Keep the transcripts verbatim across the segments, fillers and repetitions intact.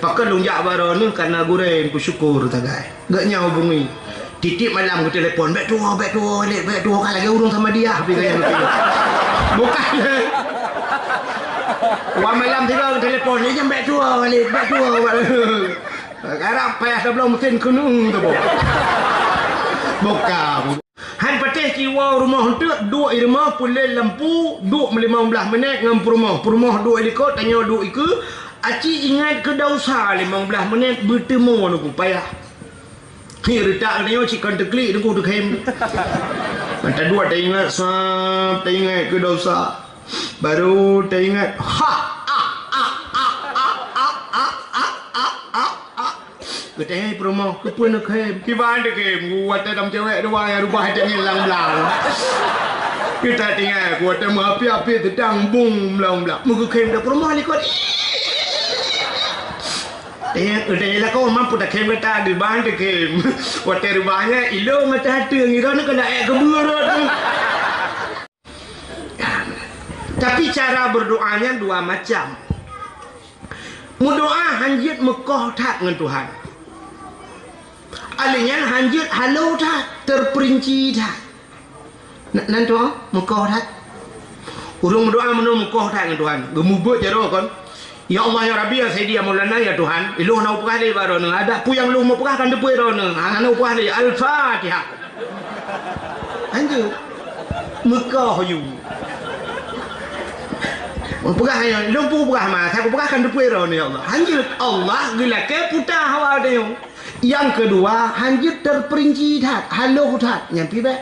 Pakon lôn jak bak droeneuh, karena gurèe peusyukur sagai. Geuh nyan hubungi. Tiep-tiep malam geutelepon, "Bèk tuwoe, bèk tuwoe, Walid, bèk tuwoe, ka lagèe ureueng Samadiyah," pi gaya geutelepon. Bukan. Wah malam tiba geutelepon, "Nyan bèk tuwoe, Walid, bèk tuwoe." Harap payah tabloe meusén keuneuk tu, boh. Bukan. Han patéh ci woe rumoh eunteuk, duek i rumoh, peulen lampu, duek limong blaih minèt ngon peurumoh. Peurumoh duek i likot, tanyoe duek i keue. Aci ingat keu desya limong blaih minèt, beuteumeung Teungku, payah. Hi, reutak tanyoe cit kon teuklik Teungku, teukhém. Mata dua taingat sab, taingat keu desya. Baru taingat, ha, ah, ah, ah. Geutanyong peurumoh, "Keupeue neukhém?" "Kiban teukhém, watèe tam cewek dua nyang rubah até ngieng lam blang." Kita tinggai, watèe meuapi-api teudang bung blang-blang. Meugeukhém dah peurumoh likot. Tanya, tanya lakoe, "Mampu takhém gata?" "Kiban teukhém." Watèe rubah nyan, ilôn mata até ngira na keuneuk ék keubeue rot. Tapi cara berdoa nyan dua macam. Meudoa hanjeuet meukoh that ngon Tuhan. Alèh nyan hanjeuet halo that, terperinci that. Na-, nan tu meukoh that. Ureueng meudoa meunoe meukoh that ngon Tuhan. Geumubuet jaroe kon. "Ya Allah, ya Rabbi, ya Sayyidi, ya Maulana, ya Tuhan, ilôn hana peugah lé bak droeneuh. Adak peue nyang lôn meupeugah kan teupeue droeneuh. Hana peugah lé. Al-Fatihah." Anjing. Meukoh yu. Meupeugah nyoe, lôn peugah ma, saya peugah kan teupeue droeneuh, ya Allah. Hanjeuet Allah geulakèe puta hawa tanyoe. Nyang keudua, hanjeuet terperinci that, halo that, nyan pih bèk.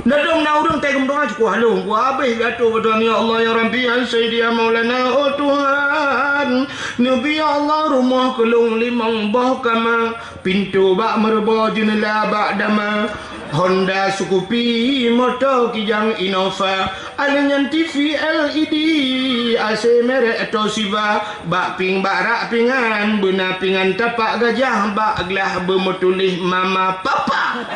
Ladôm na ureueng teuka meudoa cukôp halôh, geuhabéh pidato, "Ya Allah, ya Rabbi, ya Sayyidi, ya Maulana, oh Tuhan, neubi ya Allah rumoh keu lôn limong boh kama, pintoe bak meureubo, jeuneula bak dama, Honda Scoopy, moto Kijang Innova, alèh nyan T V L E D, A C merek Toshiba, bak pieng bak rak pingan, beuna pingan tapak gajah, bak glah beumeutuléh mama papa."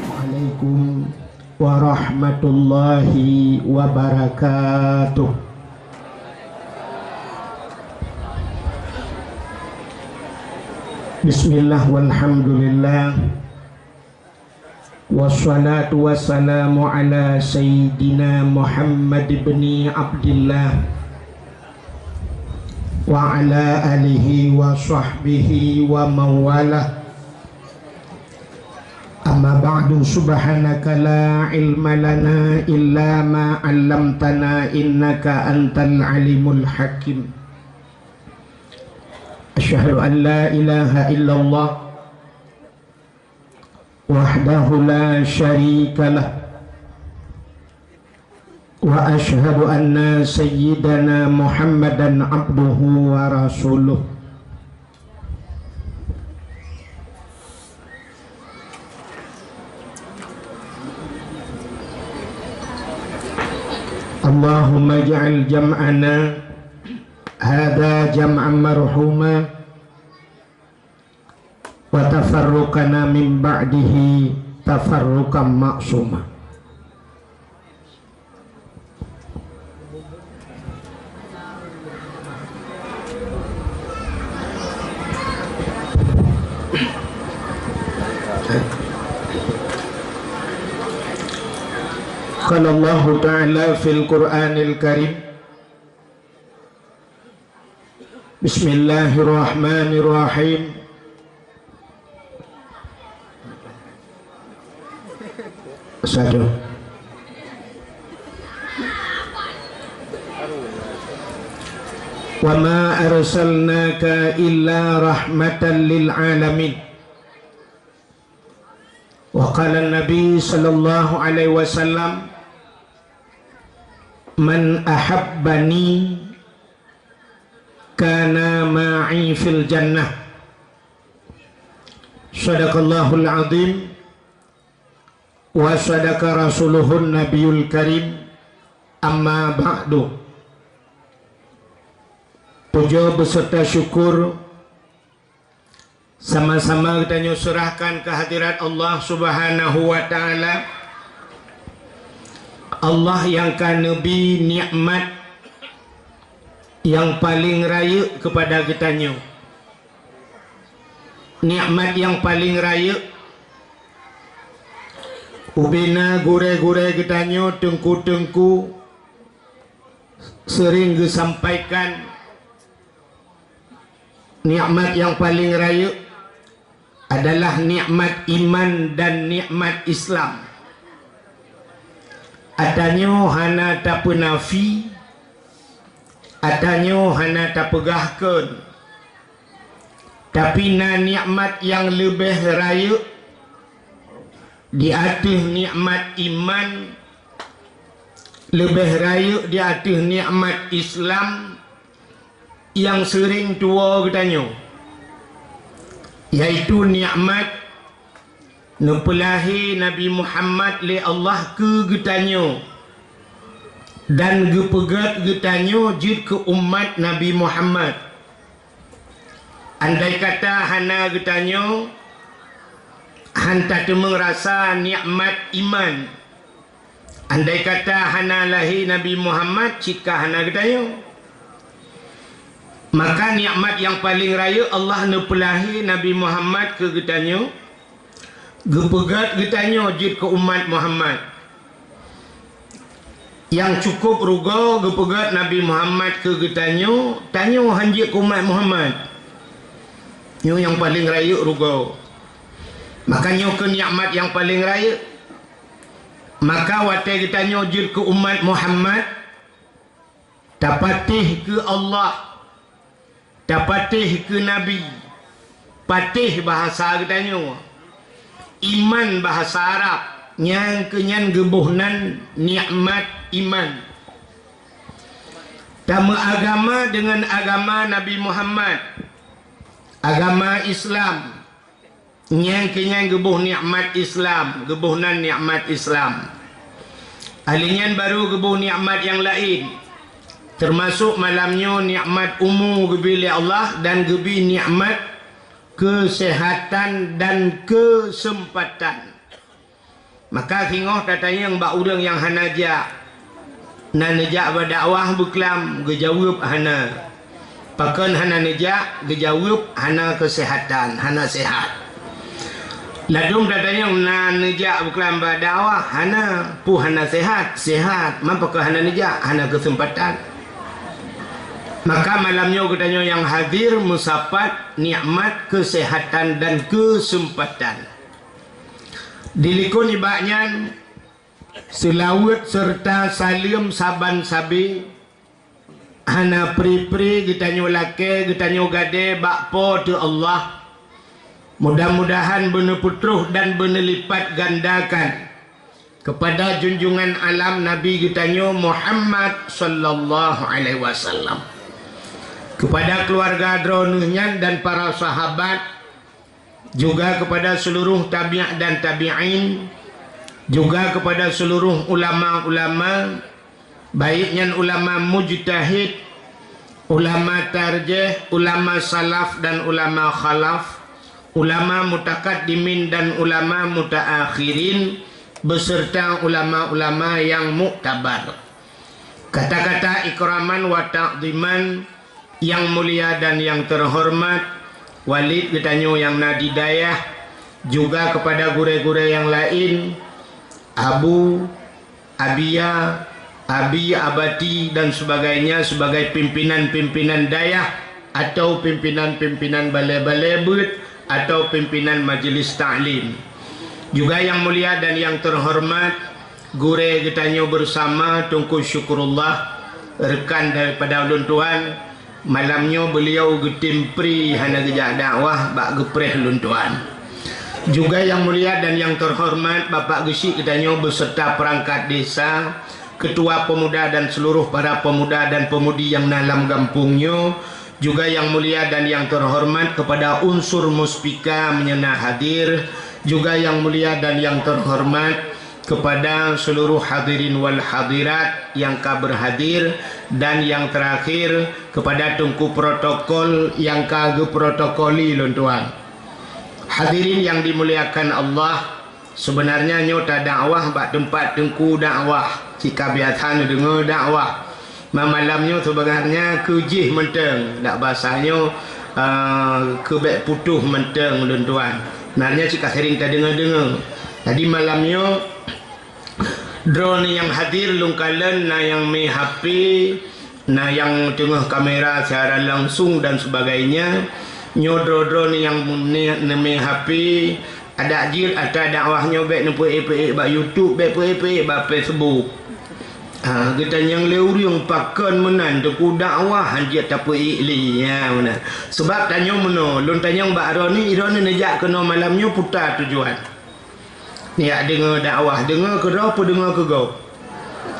Assalamualaikum warahmatullahi wabarakatuh. Bismillah walhamdulillah. Wassalatu wassalamu ala Sayyidina Muhammad ibni Abdillah wa ala alihi wa sahbihi wa mawalah. Amma ba'du, subhanaka la ilma lana illa ma 'allamtana innaka antal alimul hakim. Asyhadu an la ilaha illallah wahdahu la syarika lah. Wa asyhadu anna sayyidana Muhammadan abduhu wa rasuluh. Allahumma ij'al jam'ana hadza jam'an marhuma wa tafarruqana min ba'dihi tafarruqan ma'suma. Qala Allahu ta'ala fil Qur'anil Karim, Bismillahirrahmanirrahim. Satu. Wa ma arsalnaka illa rahmatan lil alamin. Wa qala Nabi sallallahu alaihi wasallam, "Man ahabbani kana ma'i fil jannah." Sadaqallahul azim wa sadaqa rasuluhun nabiyul karim. Amma ba'du. Puja beserta syukur Sama-sama geutanyoe seurahkan keu hadirat Allah Subhanahu wa Ta'ala. Allah nyang ka neubri nikmat nyang paleng rayeuk keupada geutanyoe. Nikmat nyang paleng rayeuk, ubena gurée-gurée geutanyoe, teungku-teungku, seuring geusampaikan, nikmat nyang paleng rayeuk adalah nikmat iman dan nikmat Islam. Atanyoe hana tapeunafi, atanyoe hana tapeugah kheun, tapi na nikmat nyang leubeh rayeuk di ateueh nikmat iman, leubeh rayeuk di ateueh nikmat Islam nyang seuring tuwoe geutanyoe, yaitu nikmat neupeulahé Nabi Muhammad lé Allah keu geutanyoe dan geupeugét geutanyoe jeuet keu umat Nabi Muhammad. Andai kata hana geutanyoe, han tateumeung rasa nikmat iman. Andai kata hana lahé Nabi Muhammad, cit ka hana geutanyoe. Maka nikmat nyang paleng rayeuk Allah neupeulahé Nabi Muhammad keu geutanyoe, geupeugét geutanyoe jeuet keu umat Muhammad. Nyang cukup rugoe geupeugét Nabi Muhammad keu geutanyoe, tanyoe han jeuet keu umat Muhammad. Nyoe nyang paleng rayeuk rugoe. Maka nyoe keuh nikmat nyang paleng rayeuk. Maka watée geutanyoe jeuet keu umat Muhammad, tapatéh keu Allah, tapatéh keu Nabi, patéh bahasa geutanyoe, iman bahasa Arab, nyang keu nyan geuboh nan nikmat iman. Tameuagama deungon agama Nabi Muhammad, agama Islam, nyang keu nyan geuboh nikmat Islam, geuboh nan nikmat Islam. Ahli nyan baru geuboh nikmat nyang laén, teumasok malam nyoe nikmat umu geubri lé Allah dan geubri nikmat keuseuhatan dan keuseumpatan. Maka singoh tatanyong bak ureuëng nyang hana jak, na neujak bak dakwah beuklam, geujaweueb hana. Pakon hana neujak? Geujaweueb hana keuseuhatan, hana seuhat. Ladôm tatanyong na neujak beuklam bak dakwah, hana. Peue hana seuhat? Seuhat. Man pakon hana neujak? Hana keuseumpatan. Maka malam nyoe geutanyoe nyang hadir meusapat nikmat keuseuhatan dan keuseumpatan. Dilikot nibak nyan, seulaweuet seureuta saleuem saban sabe, hana pri-pri geutanyoe lakée, geutanyoe gadée bak Po teu Allah. Mudah-mudahan beuneupeutroh dan beuneulipat gandakan keupada junjungan alam Nabi geutanyoe Muhammad sallallahu alaihi wasallam, keupada keuluwarga droeneueh nyan dan para sahabat, juga keupada seuluruh tabi' dan tabi'in, juga keupada seuluruh ulama-ulama, baik nyan ulama mujtahid, ulama tarjih, ulama salaf dan ulama khalaf, ulama mutakaddimin dan ulama mutaakhirin, beserta ulama-ulama nyang muktabar. Kata-kata ikraman wa ta'dhiman, nyang mulia dan nyang teuhoreumat, Walid geutanyoe nyang na di dayah, juga keupada gurée-gurée nyang laén, Abu, Abiya, Abi, Abati dan sebagainya sebagai pimpinan-pimpinan dayah atau pimpinan-pimpinan balée-balée beuet atau pimpinan majlis taklim. Juga nyang mulia dan nyang teuhoreumat, gurée geutanyoe beusama Teungku Syukurullah, rekan daripada ulôn tuan, malam nyoe beuliau geutem pri hana geujak dakwah bak geupreh ulôn tuan. Juga nyang mulia dan nyang teuhoreumat Bapak Geuchik geutanyoe beserta perangkat desa, ketua pemuda dan seluruh para pemuda dan pemudi nyang na lam gampông nyoe, juga nyang mulia dan nyang teuhoreumat keupada unsur muspika meunyoe na hadir, juga nyang mulia dan nyang teuhoreumat keupada seuluruh hadirin wal hadirat nyang ka beurhadir, dan nyang teurakhir keupada teungku protokol nyang ka geuprotokoli lôn tuan. Hadirin yang dimuliakan Allah, sebenarnya nyoe tadakwah bak teumpat teungku dakwah, cit ka biasa neudeungoe dakwah. Mamalam nyoe sebenarnya keu jih mantong, dak basa nyoe, eh, keu bék putôh mantong lôn tuan. Sebenarnya cit ka sering tadeungoe-deungoe. Jadi malam nyoe Droeneuh nyang hadir lôn kalon na nyang mé H P, na nyang teungoh kamera siaran langsung dan sebagainya. Nyoe droe-droe nyang neumé H P, adak jeuet atra dakwah nyoe bék neupeuék-peuék bak YouTube, bék peuék-peuék bak Facebook. Ha, geutanyong lé ureuëng pakon meunan teungku dakwah han jeuet tapeuék lé, ya meunan. Sebab tanyoe meunoe, lôn tanyong bak droeneuh, droeneuh neujak keunoe malam nyoe peue tujuan. Neujak deungoe dakwah, deungoe keudroe peu deungoe keu gob?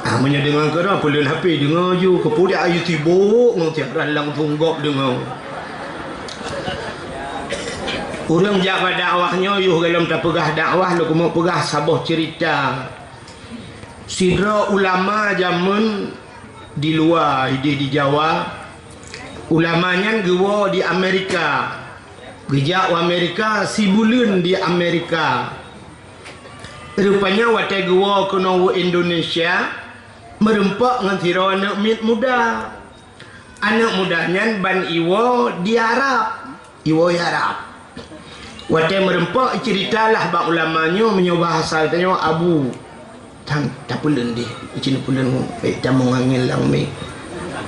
Ah, meunyoe deungoe keudroe, peuleueh H P deungoe ju, keupeue dak ayue sibok ngon siaran langsung gob deungoe. Ureuëng jak bak dakwah nyoe yoh gohlom tapeugah dakwah, lôn keumeung peugah saboh ceurita. Sidroe ulama jameun di luwa, ideh di Jawa, ulama nyan geuwoe di Amerika. Geujak u Amerika, sibuleuen di Amerika. Rupanya watée geuwoe keunoe u Indonesia, meurumpok ngon sidroe aneuëk miet muda. Aneuëk muda nyan ban iwoe di Arab, iwoe Arab. Watée meurumpok, iceuritalah bak ulama nyoe meunyoe bahasa tanyoe abu. Tan, tapeuleueh deh, icin peuleueh, eh, tamong angén lam mic.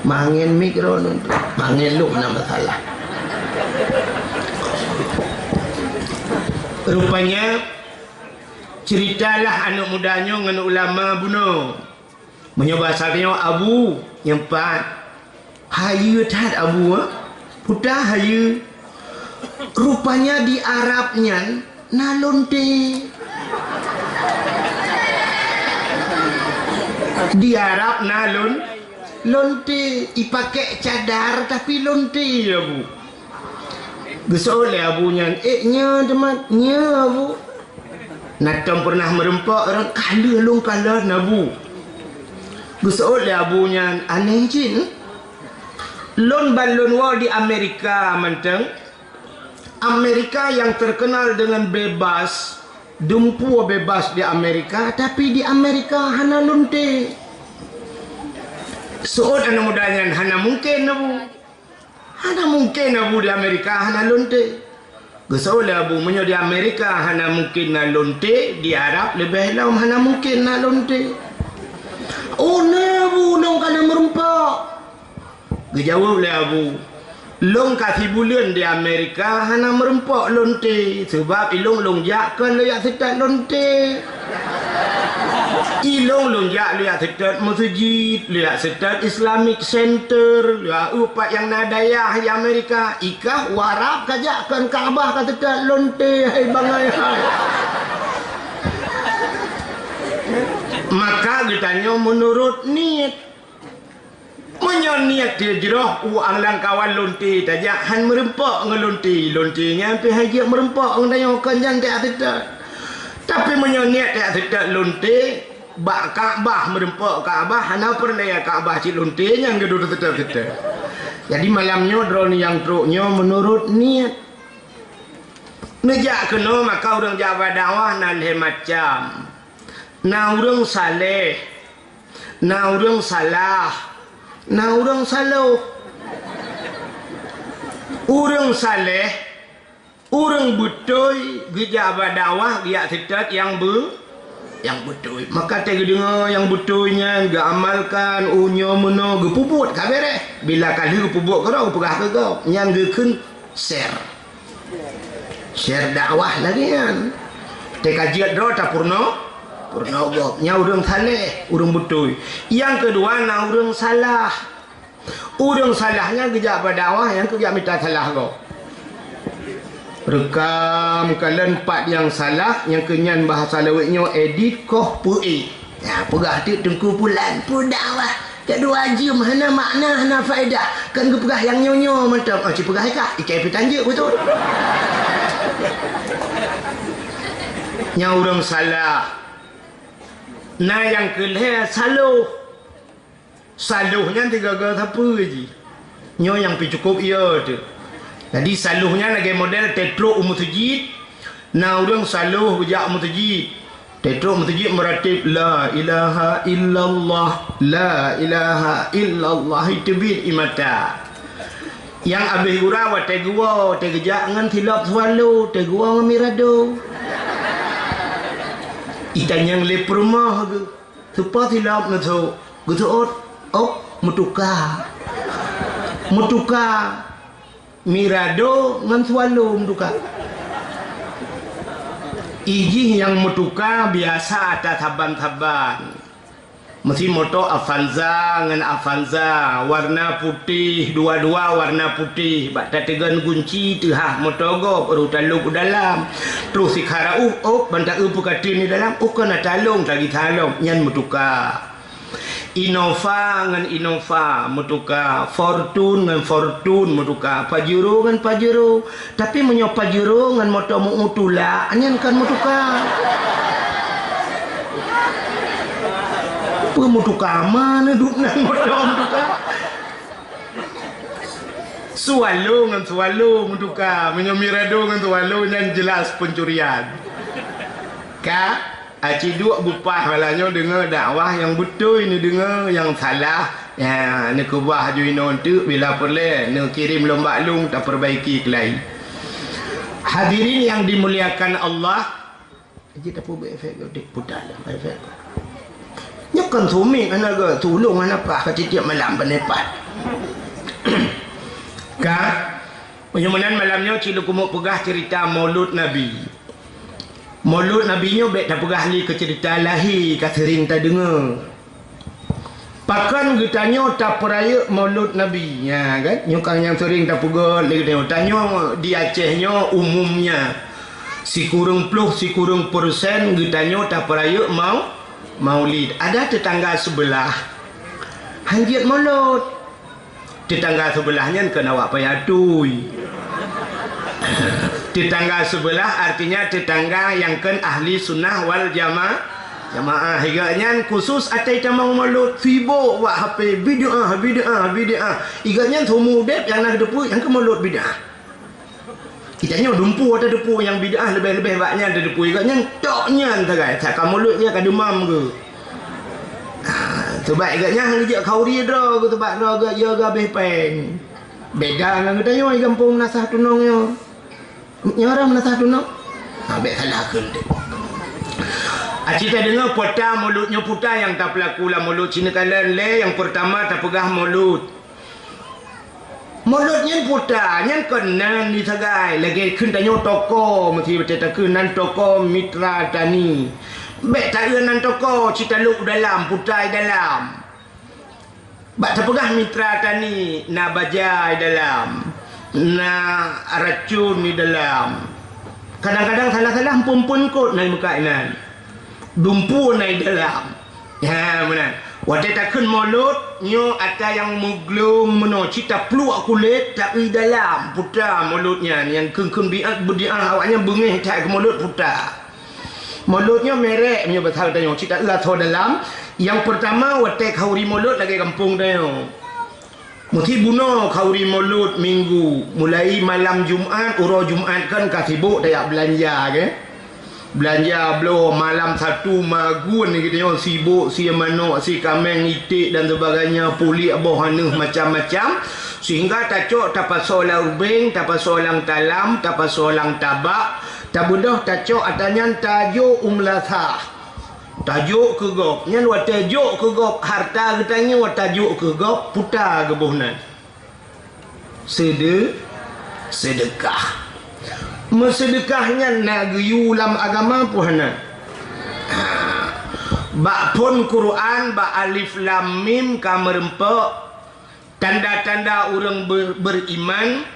Mangén mic droeneuh tu. Mangén lôn na masalah. Rupanya, ceuritalah aneuëk muda nyoe ngon ulama bunoe. Meunyoe basa tanyoe abu, nyang pat. Hayeue that abu, eh? Peue ta hayeue. Rupanya di Arab nyan na lonte. Di Arab na lon-, lonte. Ipakék cadar tapi lonte, abu. Geuseuôt lé abu nyan, "Eh, nyoe teuma, nyoe abu." Na tom peureunah meurumpok, ureuëng ka lheueh lôn kalon abu. Geuseuôt lé abu nyan, "Aneh cit. Lôn ban lôn woe di Amerika mantong. Amerika yang terkenal dengan bebas, dumpeue bebas di Amerika, tapi di Amerika hana lonte." Seuôt aneuëk muda nyan, "Hana mungken abu. Hana mungken abu di Amerika hana lonte." Geuseuôt lé abu, "Meunyoe di Amerika hana mungken na lonte, di Arab leubeh lom hana mungken na lonte." "Oh na abu, nyoe ka na meurumpok." Geujaweueb lé abu, "Lôn ka sibuleuen di Amerika hana meurumpok lonte, seubab ilôn lôn jak kon lôn jak seutôt lonte." Ilôn lôn jak lôn jak seutôt meuseujid, lôn jak seutôt Islamic Center, lôn jak eu pat nyang na dayah di Amerika, i kah u Arab ka jak kon Ka'bah ka seutôt lonte, hai bangai hai. Maka geutanyoe meunurot niet. Meunyoe niet teuh jroh u lam kawan lonte tajak han meurumpok ngon lonte, lonte nyan pih han jeuet meurumpok ngon tanyoe kon nyan tajak seutôt. Tapi meunyoe niet tajak seutôt lonte, bak Ka'bah meurumpok Ka'bah, hana peureulée Ka'bah cit lonte nyan geuduek seutôt-seutôt. Jadi malam nyoe droeneuh nyang trok nyoe meunurot niet. Neujak keunoe maka ureuëng jak bak dakwah na lhée macam. Na ureuëng saleh, na ureuëng salah, na ureuëng saloh. Ureuëng saleh, ureuëng beutôi geujak bak dakwah geujak seutôt nyang beu-, nyang beutôi. Maka teuh geudeungoe nyang beutôi nyan geuamalkan, oh nyoe meunoe geupeubuet ka béréh. Bila ka lheueh geupeubuet keudroe geupeugah keu gob, nyan geukheun share. Share dakwah lagée nyan. Teuka jeuet droe tapeurunoe, peurunoe gob. Nyan ureuëng saleh, ureuëng beutôi. Nyang keudua na ureuëng salah. Ureuëng salah nyan geujak bak dakwah nyang keu jak mita salah gob. Reukam kalon pat nyang salah, nyang keu nyan bahasa lawét nyoe edit koh peuék. Nah, peugah teuk teungku pulan, peue dakwah. Keudua jeuem hana makna, hana faedah. Kan geupeugah nyang nyoe-nyoe mantong. Oh, ci peugah ikah, ikai pih tanjeuek beutôi. Nyang ureuëng salah. Na nyang keu lhée saloh. Saloh nyan tiga-tiga sapeue jih. Nyoe nyang pih cukôp iya teuh. Jadi saloh nyan lagée model teutrok u meuseujid, Na ureuëng saloh geujak meuseujid, teutrok meuseujid meuratéb, "La ilaha illallah, la ilaha illallah," iteubiet ie mata. Nyang abéh gura watée geuwoe, watée geujak ngon silop swallow, watée geuwoe ngon mirado. Itanyong lé peurumoh geuh, "Soe po silop neusok?" Geuseuôt, "Ôk, meutuka." Meutuka. Mirado ngon swallow meutuka. Ijih nyang meutuka biasa ata saban-saban. Meusi moto Avanza ngon Avanza, warna putéh, dua-dua warna putéh. Bak tateugon gunci teuhah moto gob, rôh talôb u dalam. Troh sikara uh, ôk, ban ta-eu peukateueng di dalam, uh, kon na talông, lagi talông, nyan meutuka. Innova ngon Innova meutuka, Fortuner ngon Fortuner meutuka, Pajero ngon Pajero. Tapi meunyoe Pajero ngon moto meu-eu tulak, nyan kon meutuka. Peue meutuka, ma neuduek nan moto meutuka? Swallow ngon Swallow meutuka. Meunyoe Mirado ngon Swallow, nyan jelas pencurian. Ka? Aci duek bupah malam nyoe deungoe dakwah nyang beutôi, neudeungoe nyang salah, ya, neukeubah ju inoe teuk, bila peureulée neukirém lom bak lôn tapeurbaiki keulai. Hadirin yang dimuliakan Allah, jeuet tapeubeuet efek gotik putar lam efek. Nyoe kon sumiek hana geu, tulông hana paih ka tiep-tiep malam ban ipat. Ka, meunyoe meunan malam nyoe ci lôn keumeung peugah ceurita Maulud Nabi. Maulud Nabi nyoe bék tapeugah lé keu ceurita lahé, ka seuring tadeungoe. Pakon geutanyoe tapeurayeuk Maulud Nabi? Nya kan, nyoe kan nyang seuring tapeugah lé geutanyoe. Tanyoe di Aceh nyoe umumnya sikureueng ploh sikureueng persen geutanyoe tapeurayeuk mau-, Maulid. Ada tetangga sebelah hanjeuet Maulud. Tetangga sebelah nyan kon awak payah tui. Tetangga sebelah artinya tetangga nyang kon ahli sunnah wal jama-, jamaah. Higa nyan khusus atai tamong Maulud, sibok bak H P, bid'ah, bid'ah, bid'ah. Higa nyan seumeu udeb nyang na geuteupeue nyang keu Maulud bid'ah. Geutanyoe dumpeue ata teupeue nyang bid'ah, leubeh-leubeh bak nyan tateupeue. Gobnyan tok nyan sagai, saka Maulud nyan ka deumam geuh. Ha, sabab gobnyan hana geujak khauri droe geuh, sabab droe geuh ya geuh habéh péng. Beda ngon geutanyoe di gampông Meunasah Tunong nyoe. Nyoe rang Meunasah Tunong. Ha, bék salah kheun teuh. Aci tadeungoe puta Maulud nyoe, puta nyang tapeulaku lam Maulud. Ci neukalon lé nyang peurtama tapeugah Maulud. Maulud nyan puta, nyan kon nan di sagai. Lagée kheun tanyoe toko, meusti watée takheun nan toko Mitra Tani. Bék ta-eu nan toko, ci talôb u dalam, puta i dalam. Bak tapeugah Mitra Tani, na baja i dalam, na racun i dalam. Kadang-kadang salah-salah, eumpeuen-eumpeuen kot na i meukat inan. Dumpeue na i dalam. Ha, meunan. Watée takheun Maulud, nyoe ata nyang meuglông meunoe, ci tapluek kulét, ta-eu dalam, puta Maulud nyan, nyang kheun-kheun biat beudiah, awaknyan beungéh that keu Maulud, puta. Maulud nyoe merek, meunyoe basa tanyoe, ci ta-eu asoe dalam. Nyang peurtama, watée khauri Maulud lagée gampông tanyoe. Meusti bunoe khauri Maulud Minggu, mulai malam Jumat, uroe Jumat kan ka sibok tajak beulanja, ke? Beulanja bloe malam Sabtu magun geutanyoe sibok, sie manok, sie kaméng, iték dan sebagainya, pulik boh aneuëk macam-macam, sehingga tacok tapasoe lam ubeng, tapasoe lam talam, tapasoe lam tabak, tabeudôh tacok ata nyan tajok u meulasah. Tajok keu gob, nyan watée jok keu gob, harta geutanyoe tajok keu gob, puta geuboh nan. Seude-, seudeukah. Meuseudeukah nyan na geuyue lam agama peue hana? Ha. Bak phon Quran, bak alif lam mim ka meurumpok tanda-tanda ureuëng ber-, beriman.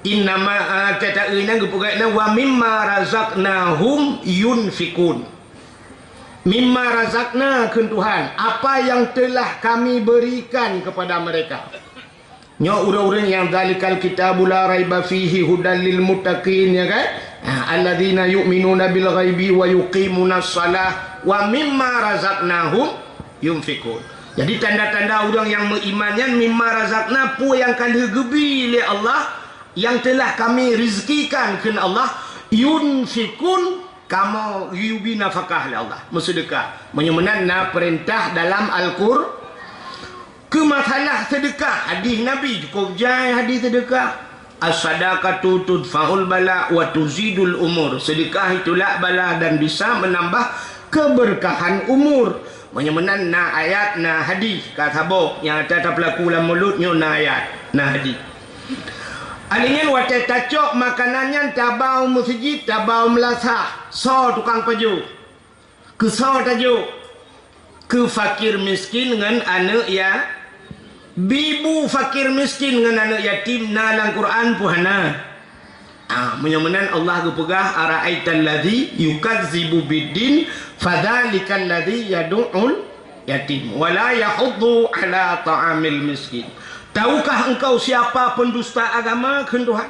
Innama, ah, tata-, nyan geupeugah nyan, "Wa mimma razaqnahum yunfiqun." Mimma razaqna kheun Tuhan, apa yang telah Kami berikan kepada mereka. Nyoe ureuëng-ureuëng nyang dzalikal kitabu la raiba fihi hudal lil muttaqin, ya kan? Ah, alladzina yu'minuna bil ghaibi wa yuqimunas shalah wa mimma razaqnahum yunfiqun. Jadi tanda-tanda ureuëng nyang meuiman nyan mimma razaqna, peue nyang ka lheueh geubi lé Allah, nyang telah Kami rezekikan kheun Allah, Yunfikun, kamoe geuyue bi nafakah lé Allah, meuseudeukah. Meunyoe meunan na peurintah dalam Al-Qur-, keu masalah seudeukah, hadih Nabi cukôp jai hadih seudeukah. As-sadaqatu tudfa'ul bala wa tuzidul umur. Seudeukah itulak bala dan bisa meunambah keubeurkahan umur. Meunyoe meunan na ayat, na hadih, ka saboh nyang ata tapeulaku lam mulod nyoe na ayat, na hadih. Alèh nyan watèe tacok makanan nyan taba u meuseujid, taba u meulasah, soe tukang pajoh? Keu soe tajok? Keu fakir miskin ngon aneuk ya-, bi bu fakir miskin ngon aneuk yatim na lam Quran peue hana? Ah, meunyoe meunan Allah geupeugah, "Ara'aital ladzi yukazzibu biddin, fadzalikal ladzi yadu'ul yatim, wa la yahuddu ala ta'amil miskin." Tahukah engkau siapa pendusta agama? Kheun Tuhan.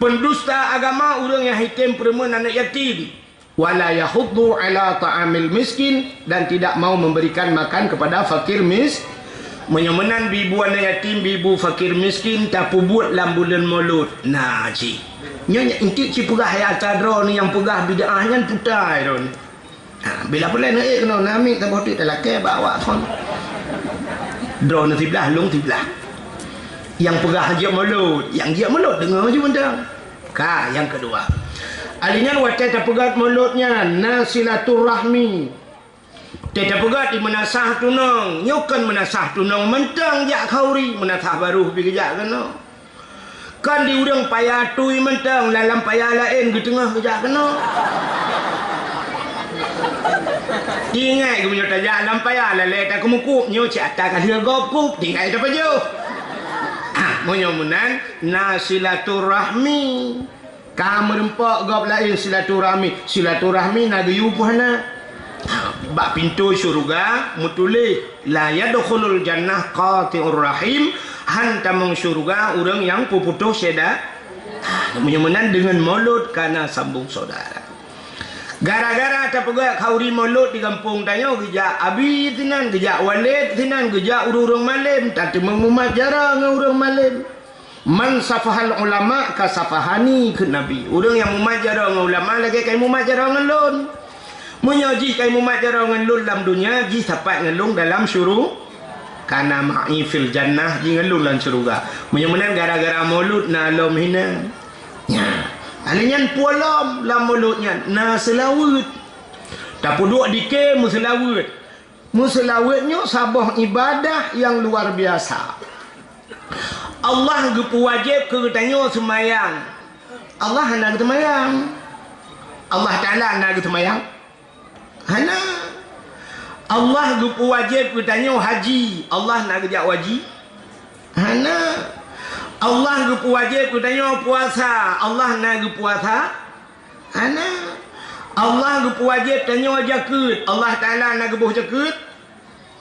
Pendusta agama ureueng nyang hitem peureumeun aneuk yatim. "Wa la yahuddu ala ta'amil miskin," dan tidak mau memberikan makan kepada fakir mis-, meunyoe meunan bi bu aneuk yatim, bi bu fakir miskin tapeubuet lam buleuen Molod. Na cit. Nyoe nyan inti cit peugah ya ata droeneuh nyang peugah bid'ah nyan putai droeneuh. Ha, bila peureulèe neuék keunoe, namiet saboh teuk talakèe bak awak phon. Droeneuh siblah, lôn siblah. Nyang peugah jeuet Molod, nyang jeuet Molod deungoe ju mantong. Ka, nyang keudua. Alèh nyan watèe tapeugöt Molod nyan na silaturahmi. Watèe tapeugöt di meunasah tunong, nyoe kon meunasah tunong mantong jak khauri, meunasah barôh pih geujak keunoe. Kon di ureueng paya tui mantong, lam paya laén geuteungoh geujak keunoe. Ingat geumeunyoe tajak lam paya lalè takeumukub, nyoe cit ata ka lheueh gob kub, tinggai tapajoh. Ah, meunyoe meunan, na silaturahmi. Ka meureumpok gob laén silaturahmi. Silaturahmi na geuyue peue hana? Bak pintoe syeuruga meutuléh, "La yadkhulul jannah qati'ur rahim," han tamong syeuruga ureueng nyang peuputôh syeda-, meunyoe meunan deungon Molod ka na sambung syedara. Gara-gara tapeugöt khauri Molod di gampông tanyoe, geujak abi sinan, geujak walét sinan, geujak ureueng-ureueng malém, tateumeung mumat jaroe ngon ureueng malém. "Man safahal ulama kasafahani," kheun Nabi. Ureueng nyang mumat jaroe ngon ulama lagèe ka imumat jaroe ngon lôn. Meunyoe jih ka imumat jaroe ngon lôn lam donya, jih sapat ngon lôn dalam syuru-, "Kana ma'i fil jannah," jih ngon lôn lam syeuruga. Meunyoe meunan gara-gara Molod na lom hinan. Nyan. Alèh nyan peue lom lam Molod nyan? Na seulaweuet. Tapeuduek dikée meuseulaweuet. Meuseulaweuet nyoe saboh ibadah nyang luar biasa. Allah geupeuwajéb keu geutanyoe seumayang. Allah hana geuseumayang. Allah Taala hana geuseumayang? Hana. Allah geupeuwajéb geutanyoe haji. Allah na geujak haji? Hana. Allah geupeuwajéb geutanyoe puasa. Allah na geupuasa? Hana. Allah geupeuwajéb tanyoe jakeuet. Allah Taala na geuboh jakeuet?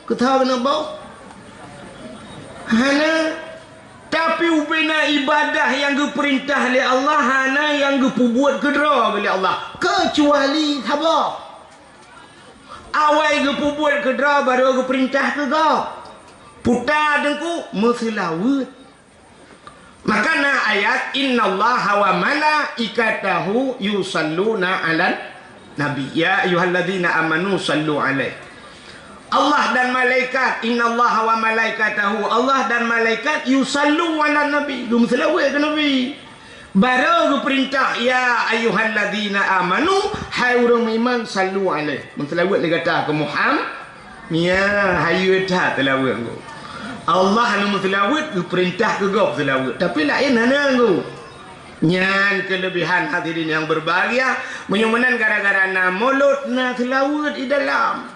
Keu tho keuneuk boh? Hana. Tapi ubena ibadah nyang geupeurintah lé Allah hana nyang geupeubuet keudroe lé Allah, keucuali saboh. Awai geupeubuet keudroe barô geupeurintah keu gob. Puta teungku, meuseulaweuet. Maka na ayat, "Innallaha wa malaikatahu yusalluna 'alan nabi, ya ayyuhalladzina amanu sallu 'alaihi." Allah dan malaikat, "Innallaha wa malaikatahu," Allah dan malaikat, "yusallu 'alan nabi," geumeuseulaweuet keu Nabi. Barô geupeurintah, "Ya ayyuhalladzina amanu," hai ureueng meuiman, "sallu 'alaihi," meuseulaweuet lé gata keu Muham-, Nyan, hayeue that seulaweuet ngon. Allah nyang meuseulaweuet geupeurintah keu gob seulaweuet, tapi laén hana ngon. Nyan keuleubehan hadirin nyang beurbahagia, meunyoe meunan gara-gara na mulod na seulaweuet di dalam.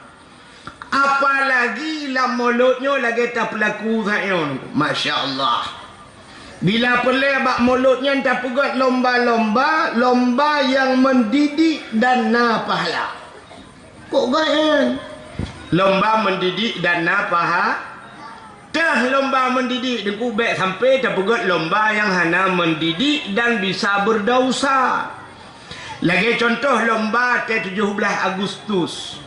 Apalagi lam mulod nyoe lagèe tapeulaku saát nyoe, masya Allah. Bila peureulèe bak mulod nyan tapeugöt lomba-lomba, lomba nyang mendidik dan na pahala. Kok gét nyan? Lomba mendidik dan na paha-, teuh lomba mendidik, Teungku, bèk sampai tapeugöt lomba nyang hana mendidik dan bisa beudausa. Lagèe cuntoh lomba teuh tujoh blaih Agustus.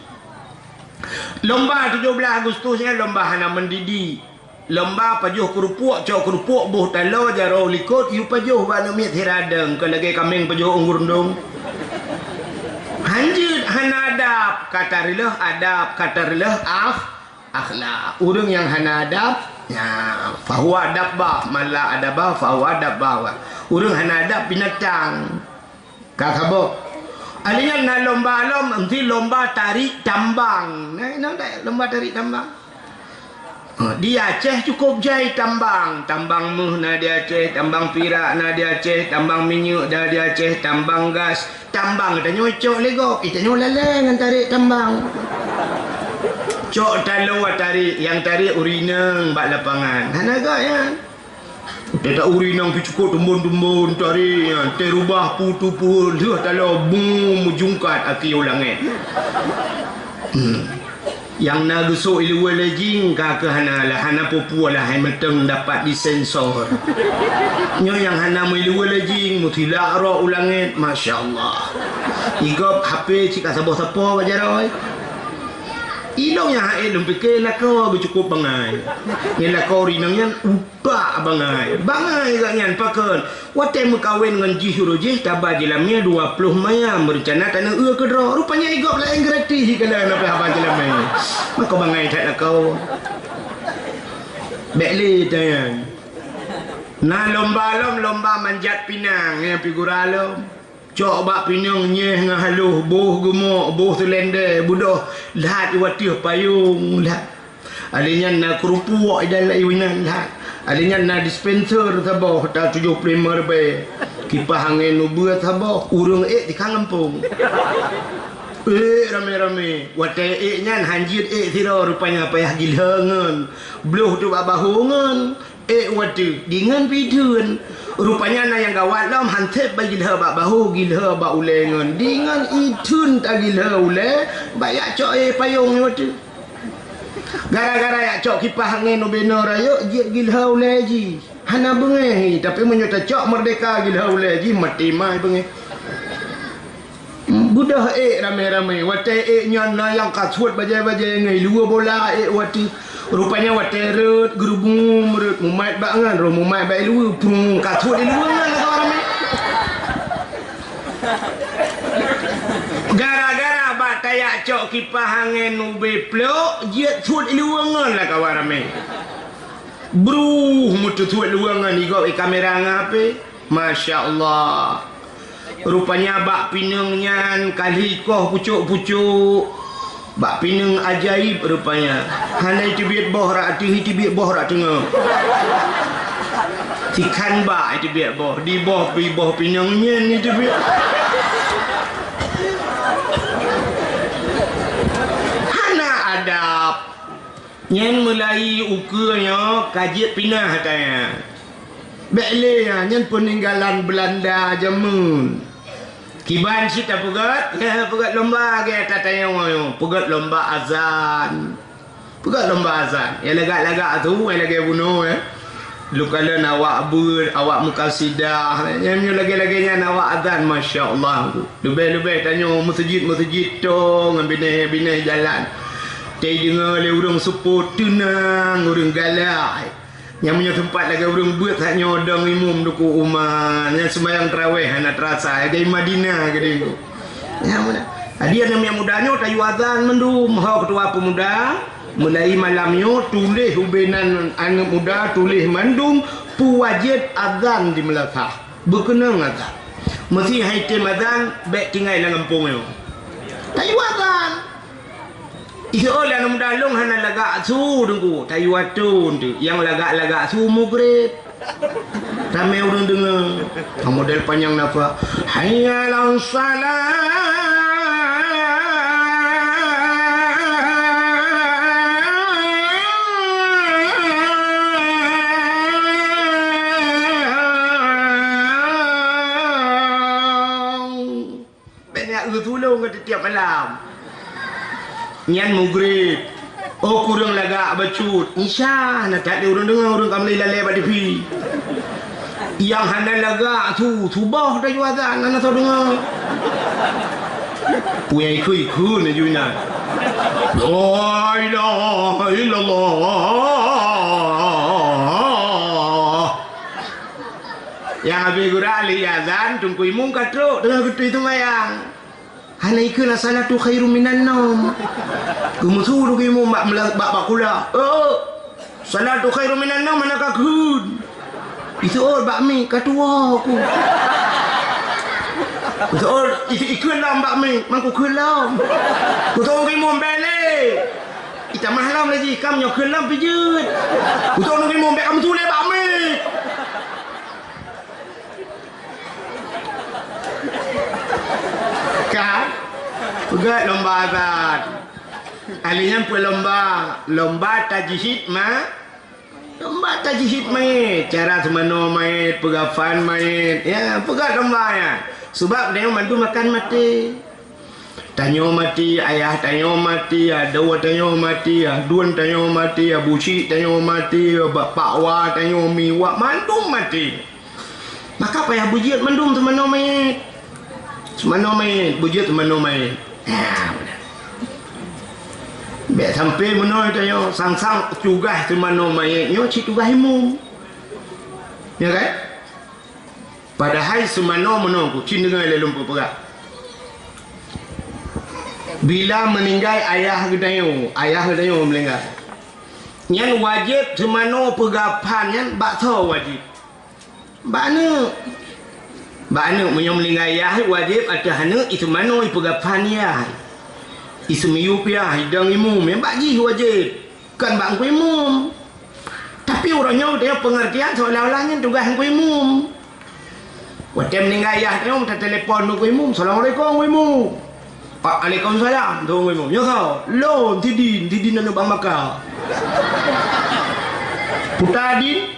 Lomba tujoh blaih Agustus nyan lomba hana mendidik. Lomba pajoh keurupuk, cok keurupuk, boh taloe, jaroe likot, yue pajoh bak aneuk miet sira dong, kon lagèe kaméng pajoh unggur ndong. Lanjut hana adab, ka tareuleuh adab, ka tareuleuh akh-, akhlak. Ureuëng nyang hana adab, ya, fahuwa dabbah, man la adaba fahuwa dabbah. Ureuëng hana adab binatang. Ka saboh. Alèh nyan na lomba lom, meusti lomba tarik tambang. Nah, na tak lomba tarik tambang? Ha, di Aceh cukup jai tambang. Tambang méuh na di Aceh, tambang pirak na di Aceh, tambang minyeuk na di Aceh, tambang gas. Tambang geutanyoe cok lé gob, geutanyoe lalée ngon tarék tambang. Cok taloe tarék, nyang tarék ureuëng inong bak lapangan. Hana gét nyan. Teutab ureuëng inong pih cukôp tumbon-tumbon tarék nyan, teureubah pu-tu pu lheueh taloe bung meujungkat akhé u langét. Hmm. Nyang na geusok iluwa lé jing ka keuh hana lah, hana peue-peue lah, hai meuteung dapat disensor. Nyoe nyang hana meuiluwa lé jing, meutilak rot u langét, masya Allah. Igob H P cit ka saboh sapo bak jaroe. Ilong nyang hase lôn pike lakoe geucukôp bangai. Ngon lakoe ureuëng inong nyan u Bak bangai. Bangai gak nyan pakon. Watée meukawen ngon jih uroe jih taba jilamie dua ploh mayam, meurencana taneuk eu keudroe. Rupanya igob laén gratis ikalon na pih haba jilamie. Mako bangai that lakoe. Bék lé tanyan. Na lomba lom, lomba manjat pinang nyang figura lom. Cok bak pineung nyeh ngon haloh, boh geumok, boh seulendé, beudôh that iwateueh payong that. Alèh nyan na keurupuk idan inan that. Alèh nyan na dispenser saboh ta tujoh ploh lima ribèe. Kipah angén ubeuet saboh, ureuëng ék di ka ngampông. Ék ramé-ramé. Watée ék nyan hanjeuet ék sidroe rupanya payah gilhée ngon. Bloh teuh bak bahô ngon. Ék wateuh, dingon pih itheun. Rupanya na nyang gawat lom, han sép bak gilhée bak bahô, gilhée bak ulée ngon. Dingon itheun tagilhée ulée, bak jak cok ék payong wateuh. Gara-gara jak cok kipah angén ubé noe rayeuk, jeuet gilhée ulée jih. Hana beungéh, tapi meunyoe tacok meurdeka gilhée ulée jih, maté mai beungéh. Beudôh ék ramé-ramé. Watée ék nyan na nyang ka suet bajée-bajée ngon iluwa bola ék wateuh. Rupanya watée rhot, geurubum rhot, mumat bak ngon, roh mumat bak iluwa, prung, ka suet iluwa ngon lakoe ramé. Gara-gara bak tajak cok kipah angén ubé plok, jeuet suet iluwa ngon lakoe ramé. Bruh, meuteusuet luwa ngon igob ié kamera ngon H P. Masya Allah. Rupanya bak pineung nyan ka lheueh ikoh pucok-pucok. Bak pineung ajaib rupanya. Hana iteubiet boh rot ateueh, iteubiet boh rot teungoh. Sikhan bak iteubiet boh. Di boh pi-, boh pineung nyan iteubiet. Hana adab. Nyan meulahi ukeue nyoe ka jeuet pinah ata nyan. Bék lé nyan, nyan peuninggalan Beulanda jameun. Kiban cit tapeugét, peugét lomba lagée ata tanyoe nyoe, peugét lomba azan. Peugét lomba azan. Nyang lagak-lagak tu, nyang lagée bunoe, eh. Leukalon awak beuet, awak meukasidah, nyang nyoe lagée-lagée nyan awak azan, masya Allah. Leubeh-leubeh tanyoe meuseujid-meuseujid toe ngon binéh-binéh jalan. Teudeungoe lé ureuëng seupôt teunang, ureuëng galak. Nyang meunyoe teumpat lagée ureuëng beuet that nyoe dong imum duku uma, nyang seumayang tarawéh hana teurasa, lagée Madinah geude. Nyang meunan. Jadi aneuk muda nyoe tayue azan mandum, ho keutua peumuda, mulai malam nyoe tuléh ubé nan aneuk muda tuléh mandum peu wajéb azan di meulasah. Beukeunong azan. Meusé han item azan, bék tinggai lam gampông nyoe. Tayue azan. Isoe lé aneuk muda lôn hana lagak su teungku, tayue atôn teuh. Nyang lagak-lagak su mugreb. Ramé ureuëng deungoe. Nyang model panyang nafah. Hayya 'alas shalah. Bék na eu tulông ka tiep malam. Nyan mugreb. Oh, kureueng lagak bacut. Isya, na that lé ureuëng deungoe, ureuëng ka meulai lalée bak T V. Nyang hana lagak su, suboh tayue azan, hana soe deungoe. Peue nyang ikheun-ikheun laju inan. La ilaha illallah. Nyang habéh gura lheueh azan, teungku imum ka trok teungoh geutui seumayang. Hana ikheun as-salatu khairum minan naum. Geumeusu lagèe imum bak, bak, bak kulah. Oh, salatu khairum minan naum hana kakheun. Iseuôt bak mic, ka tuwoe ku. Iseuôt, i-, ikheun lom bak mic, man kukheun lom. Kutong imum bèk lé. Itamah lom lé jih, kam nyoe kheun lom pijeuet. Kutong imum bèk, ka meusu lé bak mic. Kan? Peugah lomba azan. Ahli nyan peue lomba? Lomba tajhid ma-, lomba tajhid mayét. Cara seumanoe mayét, peugafan mayét. Ya, peugah lomba nyan. Sebab tanyoe mandum akan maté. Tanyoe maté, ayah tanyoe maté, adoe tanyoe maté, aduen tanyoe maté, abusyik tanyoe maté, bapak wa tanyoe, miwak mandum maté. Maka payah beujeuet mandum seumanoe mayét. Seumanoe mayét, beujeuet seumanoe mayét. Nah, bèk sampoe meunoe tanyoe, sang-sang tugaih seumanoe mayét nyoe cit tugaih imum. Ya kan? Padahai seumanoe meunoe ku, cit deungoe lé lôn peugah. Bila meuninggai ayah geutanyoe, ayah geutanyoe meuninggai, nyan wajéb seumanoe peugafan nyan bak soe wajéb? Bak aneuk. Bak aneuk, meunyoe meuninggai ayah, wajéb ateueh aneuk iseumanoe, ipeugafan ayah. Iseumiyueb ayah, idong imum, nyan bak jih wajéb. Kon bak teungku imum. Tapi uroe nyoe geutanyoe peungeurtian seolah-olah nyan tugaih teungku imum. Watèe meuninggai ayah tanyoe, tatelepon teungku imum, "Assalamualaikum, Teungku Imum." "Waalaikumsalam, Teungku Imum." "Nyoe soe?" "Lôn, Sidin, Sidin aneuk Bang Maka." "Peue ta, Din?"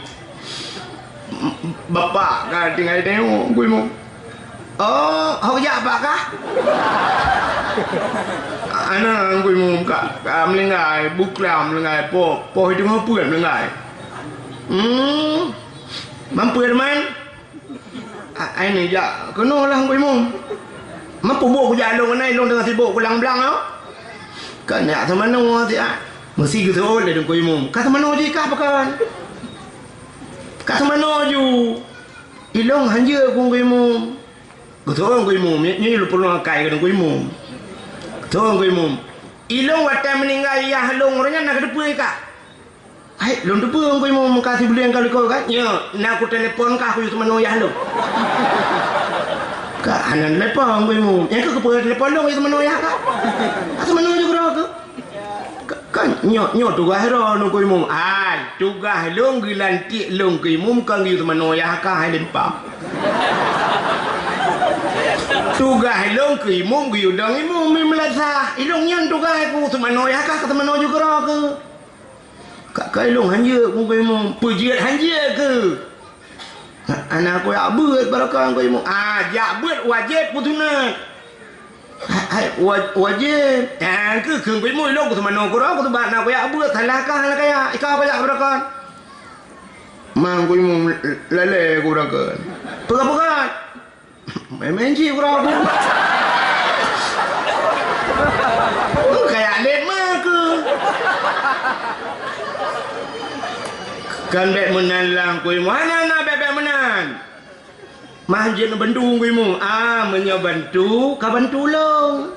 "Bapak ka tinggai tanyoe, Teungku Imum." "Oh, ho jak bak kah?" "Hana, Teungku Imum, ka, ka meuninggai, buklam meuninggai, po, po i teungoh peuet meuninggai." "Hmm, man peuet man?" "A-, ai neujak keunoe lah, Teungku Imum." "Man peubuet kujak lôn keunoe, lôn teungoh sibok kulang blang nyoe." "Ka neujak seumanoe siat." Meusi geuseuôt lé Teungku Imum, "Ka seumanoe jih kah pakon?" "Ka seumanoe ju." "Ilôn hanjeuet keu Teungku Imum." Geuseuôt Teungku Imum, nyoe, nyoe lôn peurunoe akai keu Teungku Imum. Geuseuôt Teungku Imum, "Ilôn watèe meuninggai yah lôn uroe nyan na kateupeue kah?" "Hai, lôn teupeue Teungku Imum, ka sibuleuen ka likot kan?" "Nyoe, na kutelepon kah kuyue seumanoe yah lôn." "Ka hana telepon Teungku Imum." "Nyan keuh keupeue telepon lôn kuyue seumanoe yah kah?" "Ka seumanoe ju keudroe keuh." "Ka, ka nyoe, nyoe tugaih droeneuh Teungku Imum." "Hai, tugaih lôn geulantik lôn keu imum kon geuyue seumanoe yah kah hai lempam. Tugaih lôn keu imum geuyue dong imum mi meulasah. Ilôn nyan tugaih ku seumanoe yah kah, ka seumanoe ju keudroe keuh." "Ka, ka ilôn hanjeuet keu Teungku Imum." "Peue jeuet hanjeuet keuh?" "Ha-, hana kujak beuet baroekon Teungku Imum." "Ah, jak beuet wajéb peusunat." "Ha-, hai, wa-, wajéb." "Ah, keuh, keuh Teungku Imum, ilôn kuseumanoe keudroe, kuteuba hana kujak beuet, salah kah hana kujak, ikau kujak baroekon." "Man Teungku Imum, lalée kubaroekon." "Peugah-peugah." "Main-main cit keudroe." "Kajak lét ma keuh." "Kan bèk meunan lah Teungku Imum." "Hana na bèk-bèk meunan. Mah jeuet neubantu Teungku Imum." "Ah, meunyoe bantu, ka bantu lôn."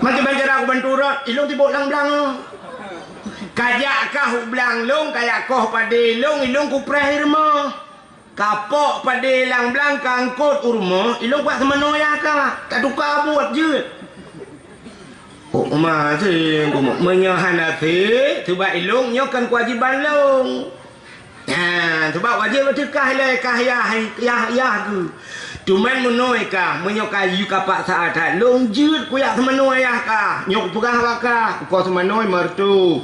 "Makai ban cara kubantu droe, ilôn sibok lam blang." "Kajak kah u blang lôn, kajak koh padé lôn, ilôn kupreh i rumoh. Kapok padé lam blang, kaangkot u rumoh, ilôn kujak seumanoe yah kah, tatuka buet jeuet." "Oh, ma, seng, meunyoe hana seng, seubab ilôn nyoe kon keuwajiban lôn." "Nyan, seubab wajéb ateueh kah ilée kah yah, yah, yah keuh. Cuman meunoe kah, meunyoe kah yue kapaksa that, lôn jeuet kujak seumanoe yah kah. Nyoe kupeugah bak kah, kukoh seumanoe meureutoh."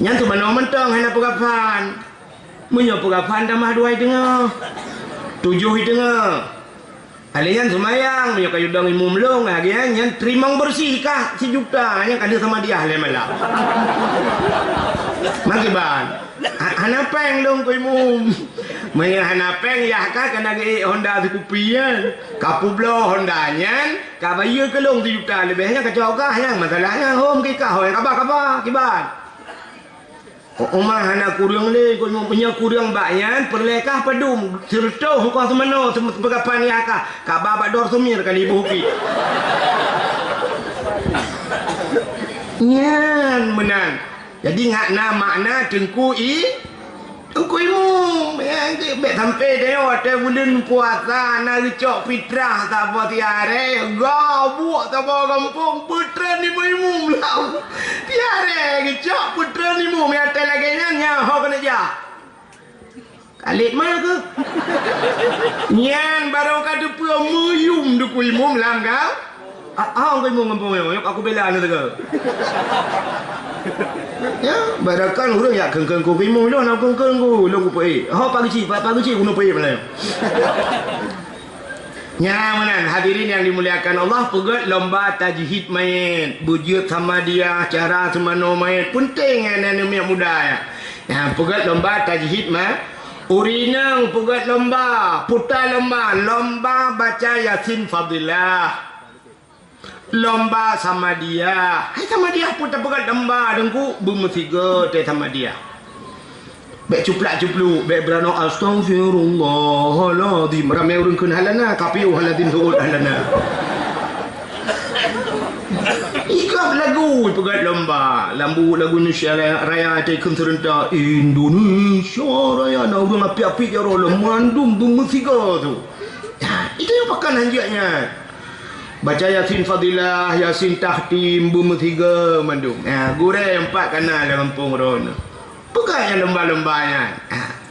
Nyan seumanoe mantong hana peugafan. Meunyoe peugafan tamah dua i teungoh, tujoh i teungoh. Alèh nyan seumayang, meunyoe ka yue dong imum lôn, lagèe nyan, nyan teurimong beureuséh kah sijuta, nyan ka lheueh samadiyah lhèe malam. Makiban, ha-, hana péng lôn keu imum. Meunyoe hana péng, yah kah ka na geuék Honda sikupi nyan. Ka peubloe Honda nyan, ka bayeue keu lôn sijuta leubeh nyan, ka cok kah nyan. Masalah nyan hom keu kah, hôi kaba-kaba, kiban. Uma hana kureueng lé, meunyoe kureueng bak nyan, peureulée kah padum, sireutôh hukah seumanoe, seumeugapan yah kah, kaba bak dor sumir kali boh pih. Nyan meunan. Jadi ngat na makna teungku i, teungku imum. Ya, bék sampai deh, watée buleuen puasa na geucok fitrah saboh tiaré, gabuk saboh gampông, peutren imum-imum lam. Tiaré geucok peutren imum, ya, watée lagée nyan, nyan ho keuneuk jak. Kalét ma keuh? Nyan barô ka teupeue meuyum teungku imum lam ka. Ah, ah, teungku imum gampông nyoe, nyoe aku bela na teuka. Ya, barakan ureueng yak kheun-kheun ku imum lôn, aku kheun ku lôn ku peuék. Ho pageucik, pa-, pageucik ku peuék malam. Nyan meunan, hadirin yang dimuliakan Allah, peugét lomba tajhid manyét, beujeuet samadiyah, cara seumanoe manyét, peunteng nyan aneuk miet muda nyan. Nyan, peugét lomba tajhid ma-, ureueng inong peugét lomba, puta lomba, lomba baca Yasin Fadilah. Lomba samadiyah. Hai samadiyah pun tapeugét lomba, teungku, beumeusigoe teuh samadiyah. Bék cuplak-cupluk, bék beuranoe, "Astaghfirullahalazim." Ramé ureueng kheun hana na, ka piôh hana na, seuôt hana na. Ikab lagu peugét lomba, lam buet lagu Indonesia Raya teuh kheun seureuntak, "Indonesia Raya." Na ureueng apik-apik jaroe lom, mandum beumeusigoe teuh. Nah, itu nyang pakan hanjeuet nyan. Baca Yasin Fadilah, Yasin Takhtim, beumeusigoe mandum. Nah, gurée empat kana lam gampông droeneuh. Peugah nyang lomba-lomba nyan. Ha.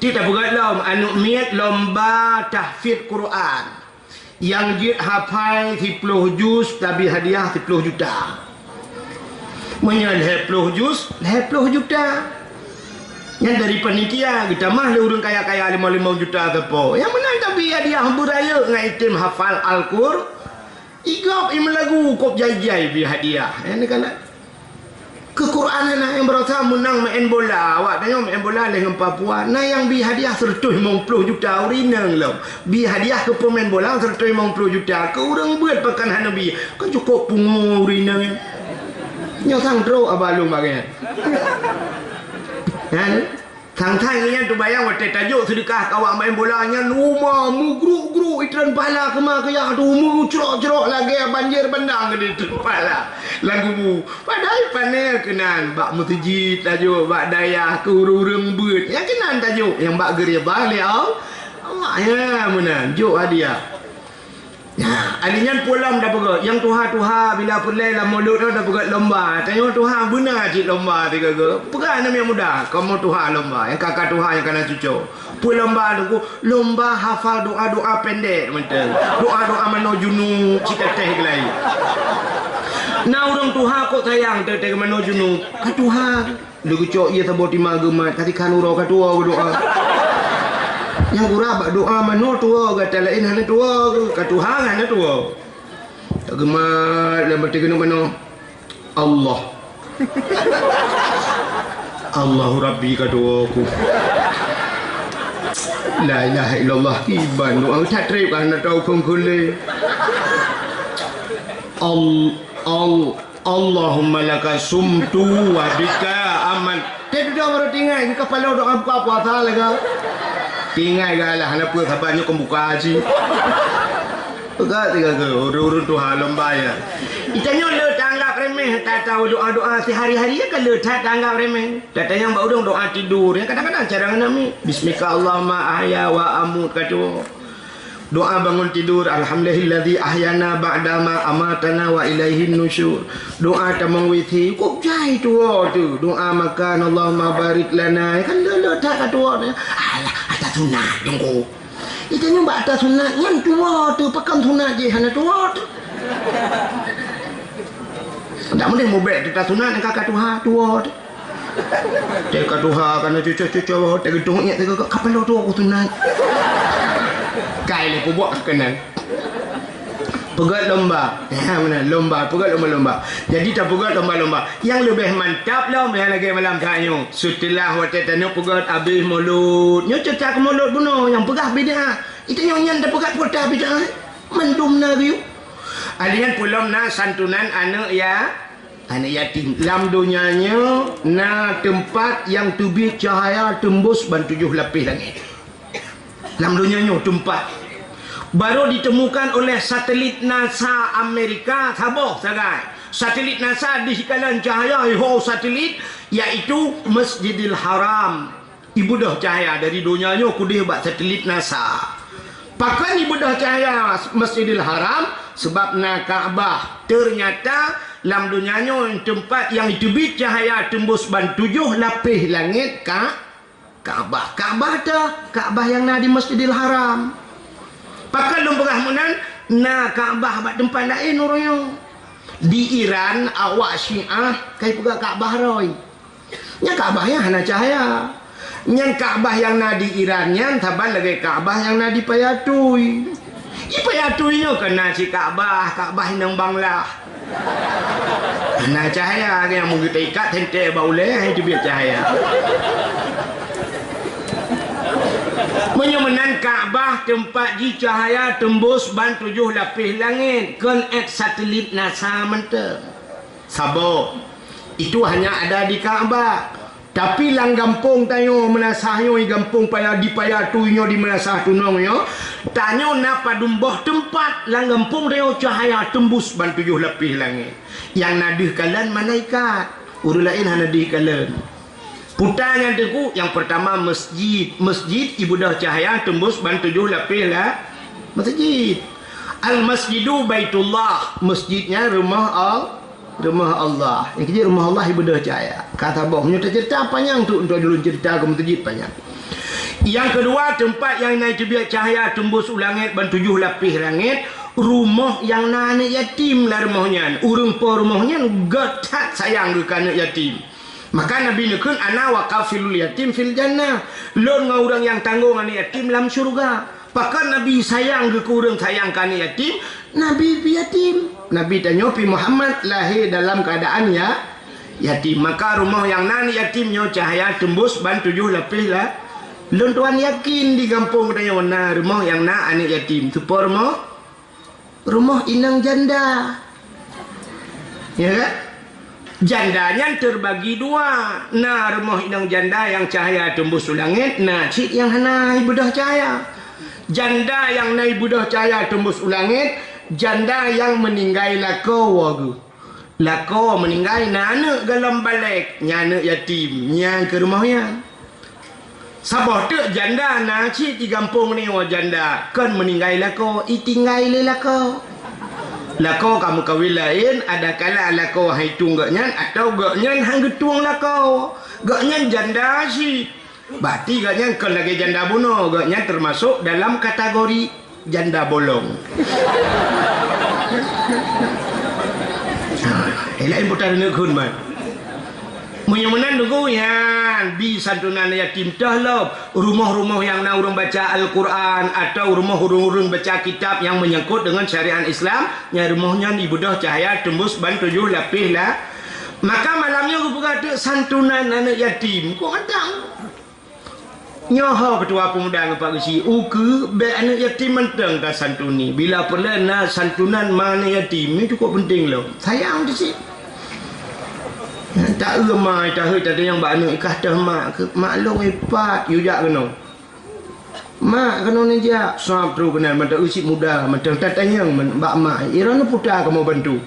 Ti tapeugah lom, aneuk miet lomba tahfidz Quran. Nyang jeuet hafai siploh juz, tabri hadiah siploh juta. Meunyoe lhée ploh juz, lhée ploh juta. Nyan dari panitia, geutamah lé ureueng kaya-kaya limong-limong juta teupo. Nyang meunan tabri hadiah beurayeuk ngon item hafal Al-Qur-, Igab i meulagu kôb jai-jai bi hadiah. Eh, ni kana. Keu Quran na nyang beurasa meunang main bola. Awak tanyoe main bola lé ngon Papua. Na nyang bi hadiah seratus limong puluh juta ureueng inong lom. Bi hadiah keu peumain bola seratus limong puluh juta. Keu ureueng beuet pakan hana bi. Kan cukôp pungo ureueng inong nyan. Nyoe sang trok aba lôn bagai. Kan? Sang-sang nyan teubayang watée tajok seudeukah keu awak main bola nyan, uma meugruk-gruk itreun pahala keuma keu yah tu, meucrok-crok lagée banjir bandang keudeh itreun pahala lam kubu. Padahai pané keunan bak meuseujid tajok, bak dayah keu ureueng-ureueng beuet. Nyang keunan tajok, nyang bak geureuba lé Allah. Allah, ya, meunan, jok hadiah. Nah, ali nyan peue lom tapeugah, nyang tuha-tuha bila peureulée lam mulod nyoe tapeugah lomba. Tanyoe tuha beuna cit lomba sigoe-goe. Peugah aneuk miet muda, kamoe tuha lomba, nyang ka-ka tuha nyang kana cucoe. Peue lomba teungku? Lomba hafal doa-doa pendek mantong. Doa-doa manoe junub cit teuteh geulai. Na ureueng tuha kok sayang teuteh manoe junub. Ka tuha. Leucok ie saboh tima geumat, ka tikhan uroe ka tuwoe geudoa. Nyang gura bak doa manoe tuwoe, gata laén hana tuwoe, ka tuha hana tuwoe. Ka geumat lam até keuneuk manoe. Allah. Allahu Rabbi ka tuwoe ku. La ilaha illallah, kiban doa that treb ka hana tau kheun-kheun lé. Al-, al-, Allahumma laka sumtu wa bika aman. Teududoe baru tinggai, ka paloe doa buka puasa lagée. Tinggai galah, hana peue saban nyoe keu buka haji. Peugah tiga ke, ureueng-ureueng tuha lomba ya. Itanyoe le tanggap remeh, tak tahu doa-doa sehari-hari ya kan le tak tanggap remeh. Datang nyang bak ureueng doa tidur, ya kadang-kadang cara ngeunami. Bismika Allahumma ahya wa amut ka tuwoe. Doa bangun tidur, "Alhamdulillahilladzi ahyana ba'dama amatana wa ilaihin nusyur." Doa tamong W C, kok jai tuwoe tu. Doa makan, "Allahumma barik lana." Kan le-le that ka tuwoe tu. Alah, ata sunat teungku. Itanyoe bak ata sunat nyan tuwoe tu, pakon sunat jih hana tuwoe tu. Ndak meudeh mubek tu ata sunat nyang ka-ka tuha tuwoe tu. Teuka tuha kana cucoe-cucoe, teugeutong iek teuka ka paloe tuwoe ku sunat. Kai lé peubuet keunan. Peugét lomba. Ha, meunan, lomba, peugét lomba-lomba. Jadi tapeugét lomba-lomba. Nyang leubeh mantap lom nyang lagée malam tanyoe. Seuteulah watée tanyoe peugét abéh mulod. Nyoe ceurita keu mulod bunoe nyang peugah bid'ah. Itanyoe nyan tapeugét peugah bid'ah. Mandum na geuyue. Alèh nyan peulom na santunan aneuk ya-, Aneuk yatim. Lam donya nyoe na teumpat nyang teubiet cahaya teumbus ban tujoh lapéh langét. Lam donya nyoe teumpat. Baru ditemukan oleh satelit NASA Amerika, saboh sagai. Satelit NASA deuh kalon cahaya, ho satelit, yaitu Masjidil Haram. Ibeudôh cahaya dari donya nyoe keudéh bak satelit NASA. Pakon ibeudôh cahaya Masjidil Haram? Sebab na Ka'bah. Ternyata lam donya nyoe teumpat nyang teubiet cahaya teumbus ban tujoh lapéh langét ka Ka'bah. Ka'bah teuh, Ka'bah nyang na di Masjidil Haram. Pakon lôn peugah meunan, na Ka'bah bak teumpat laén uroe nyoe. Di Iran, awak Syiah ka ipeugah Ka'bah roh. Nyan Ka'bah nyan hana cahya. Nyan Ka'bah nyang na di Iran nyan saban lagèe Ka'bah nyang na di Paya Tui. Di Paya Tui nyoe kon na cit Ka'bah, Ka'bah inong Bangla. Hana cahya, nyang meugeuta ikat teuntèe bak ulèe, hai teubiet cahya. Meunyoe meunan Ka'bah teumpat jih cahya teumbus ban tujoh lapéh langét, kon èk satelit NASA mantong. Saboh, itu hanya ada di Ka'bah. Tapi lam gampông tanyoe meunasah nyoe, gampông Paya, di Paya Tui nyoe, di meunasah tunong nyoe, tanyoe na padum boh teumpat lam gampông tanyoe cahaya teumbus ban tujoh lapéh langét. Nyang na deuh kalon malaikat, ureueng laén hana deuh kalon. Puta nyan teungku, nyang peurtama masjid. Masjid ibeudôh cahaya teumbus ban tujoh lapéh la-, masjid. Al-Masjidu Baitullah, masjid nyan rumoh Al-, rumoh Allah. Nyang keujeuet rumoh Allah ibeudôh cahaya. Ka saboh, meunyoe taceurita panyang tu, untuk ulôn ceurita keu masjid panyang. Nyang keudua, teumpat nyang na teubiet cahaya teumbus u langét ban tujoh lapéh langét, rumoh nyang na aneuk yatim lam rumoh nyan. Ureueng po rumoh nyan gèt that sayang geuh keu aneuk yatim. Maka Nabi neukheun, "Ana wa kafilul yatim fil jannah." Lôn ngon ureueng nyang tanggong aneuk yatim lam syeuruga. Pakon Nabi sayang geuh keu ureueng sayang keu aneuk yatim? Nabi pi yatim. Nabi tanyoe pi Muhammad lahé dalam keuadaan ya-, yatim. Maka rumoh nyang na aneuk yatim nyoe cahya teumbus ban tujoh lapéh la-, lôn tuan yakin di gampông tanyoe na rumoh nyang na aneuk yatim. Soe po rumoh? Rumoh inong janda. Ya kan? Janda nyan teubagi dua. Na rumoh inong janda nyang cahya teumbus u langét, na cit nyang hana ibeudôh cahya. Janda nyang na ibeudôh cahya teumbus u langét, janda nyang meuninggai lakoe geuh. Lakoe meuninggai, na aneuk gohlom balek, nyan aneuk yatim, nyan keuh rumoh nyan. Saboh teuk janda na cit di gampông nyoe janda, kon meuninggai lakoe, itinggai lé lakoe. Lakoe ka meukawen laén, adakala lakoe han itueng gobnyan atawa gobnyan han geutueng lakoe. Gobnyan janda cit. Berarti gobnyan kon lagèe janda bunoe, gobnyan teumasok dalam kategori janda bolong. Ha, eh, laén putra neukheun man. Meunyoe meunan teungku, nyan bi santunan yatim teuh lom. Rumoh-rumoh nyang na ureueng baca Al-Quran atawa rumoh ureueng-ureueng baca kitab nyang meunyangkot deungon syariat Islam, nyan rumoh nyan ibeudôh cahya teumbus ban tujoh lapéh la-, maka malam nyoe geupeugah teuk santunan aneuk yatim. Kok mantong? Nyoe ho keutua peumuda ngon Pak Geuchik, ukeue bèk aneuk yatim mantong tasantuni. Bila peureulèe na santunan ma aneuk yatim, nyoe cukôp peunteng lom. Sayang teuh cit. Taeu ma, taheu tatanyong bak aneuk, "Ikah teuh mak keuh?" "Mak lôn ipat, yue jak keunoe." "Mak keunoe neujak?" Sab trôh keunan, mantong eu cit muda, mantong tatanyong bak mak, "Droeneuh peue kamoe bantu?"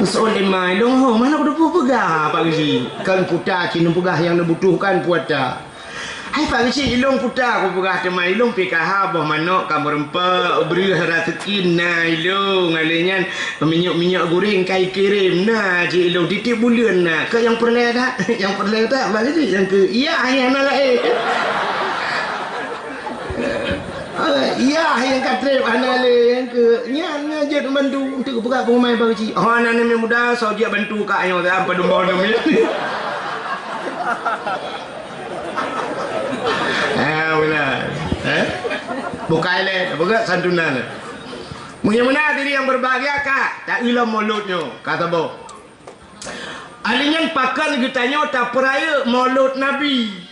Seuôt lé ma, "Ilôn ho, meunoe kupeugah, Pak Geuchik." "Kon peue cit neupeugah nyang neubutuhkan peue ata." "Hai Pak Geuchik, ilôn peue kupeugah teuma, ilôn P K H boh manok ka meureumpok, breueh raseukin na ilôn, ngon lé nyan minyéuk-minyéuk guréng ka ikirém na cit ilôn tiep-tiep buleuen na." "Kon nyang peureulèe that?" "Nyang peureulèe that, Pak Geuchik, nyang keu yah nyang na laén." "Oh, yah nyang ka trép hana lé, nyang keu nyan, nyan jeuet bantu untuk peugah pengumai Pak Geuchik." "Oh, aneuk muda, soe jeuet bantu kak nyoe, padum boh nyoe." Ah, beuna. Eh? Bukai lé, peugah santunan. Meunyoe meunan diri nyang berbahagia, kak, taeu lom mulod nyoe, ka saboh. Alèh nyan pakon geutanyoe tapeurayeuk mulod Nabi.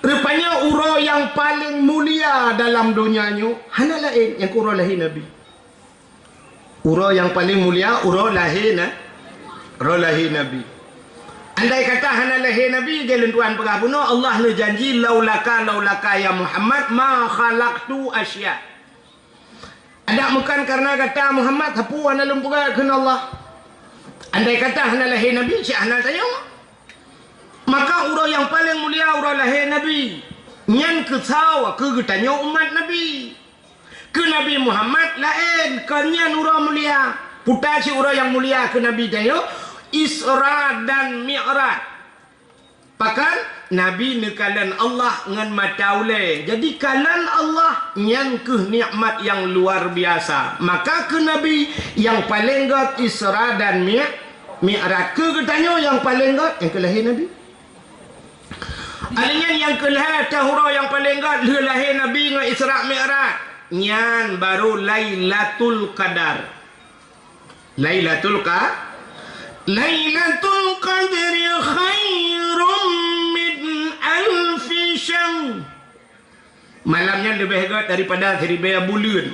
Rupanya uroe nyang paleng mulia dalam donya nyoe hana laén nyang keu uroe lahé Nabi. Uroe nyang paleng mulia, uroe lahé na-, uroe lahé Nabi. Andai kata hana lahé Nabi, lagèe lôn tuan peugah bunoe, Allah neujanji, "Laulaka, laulaka ya Muhammad, ma khalaqtu asya." Adak meukan kareuna gata Muhammad, sapeue hana lôn peugah, kheun Allah. Andai kata hana lahé Nabi, cit hana tanyoe. Maka uroe nyang paleng mulia uroe lahé Nabi. Nyan keusoe keu geutanyoe umat Nabi. Keu Nabi Muhammad laén, kon nyan uroe mulia. Puta cit uroe nyang mulia keu Nabi tanyoe, Isra dan Mi'raj. Pakon? Nabi neukalon Allah ngon mata ulèe. Jadi kalon Allah nyan keuh nikmat nyang luar biasa. Maka keu Nabi nyang paleng göt Isra dan Mi-, Mi'raj. Keu geutanyoe nyang paleng göt, nyang keu lahé Nabi. Alèh nyan nyang keu lhèe teuh uroe nyang paleng göt lheueh lahé Nabi ngon Isra Mi'raj. Nyan barô Lailatul Qadar. Lailatul Qa-, Lailatul Qadri khairum min alfi syahr. Malam nyan leubeh göt daripada siribèe buleuen.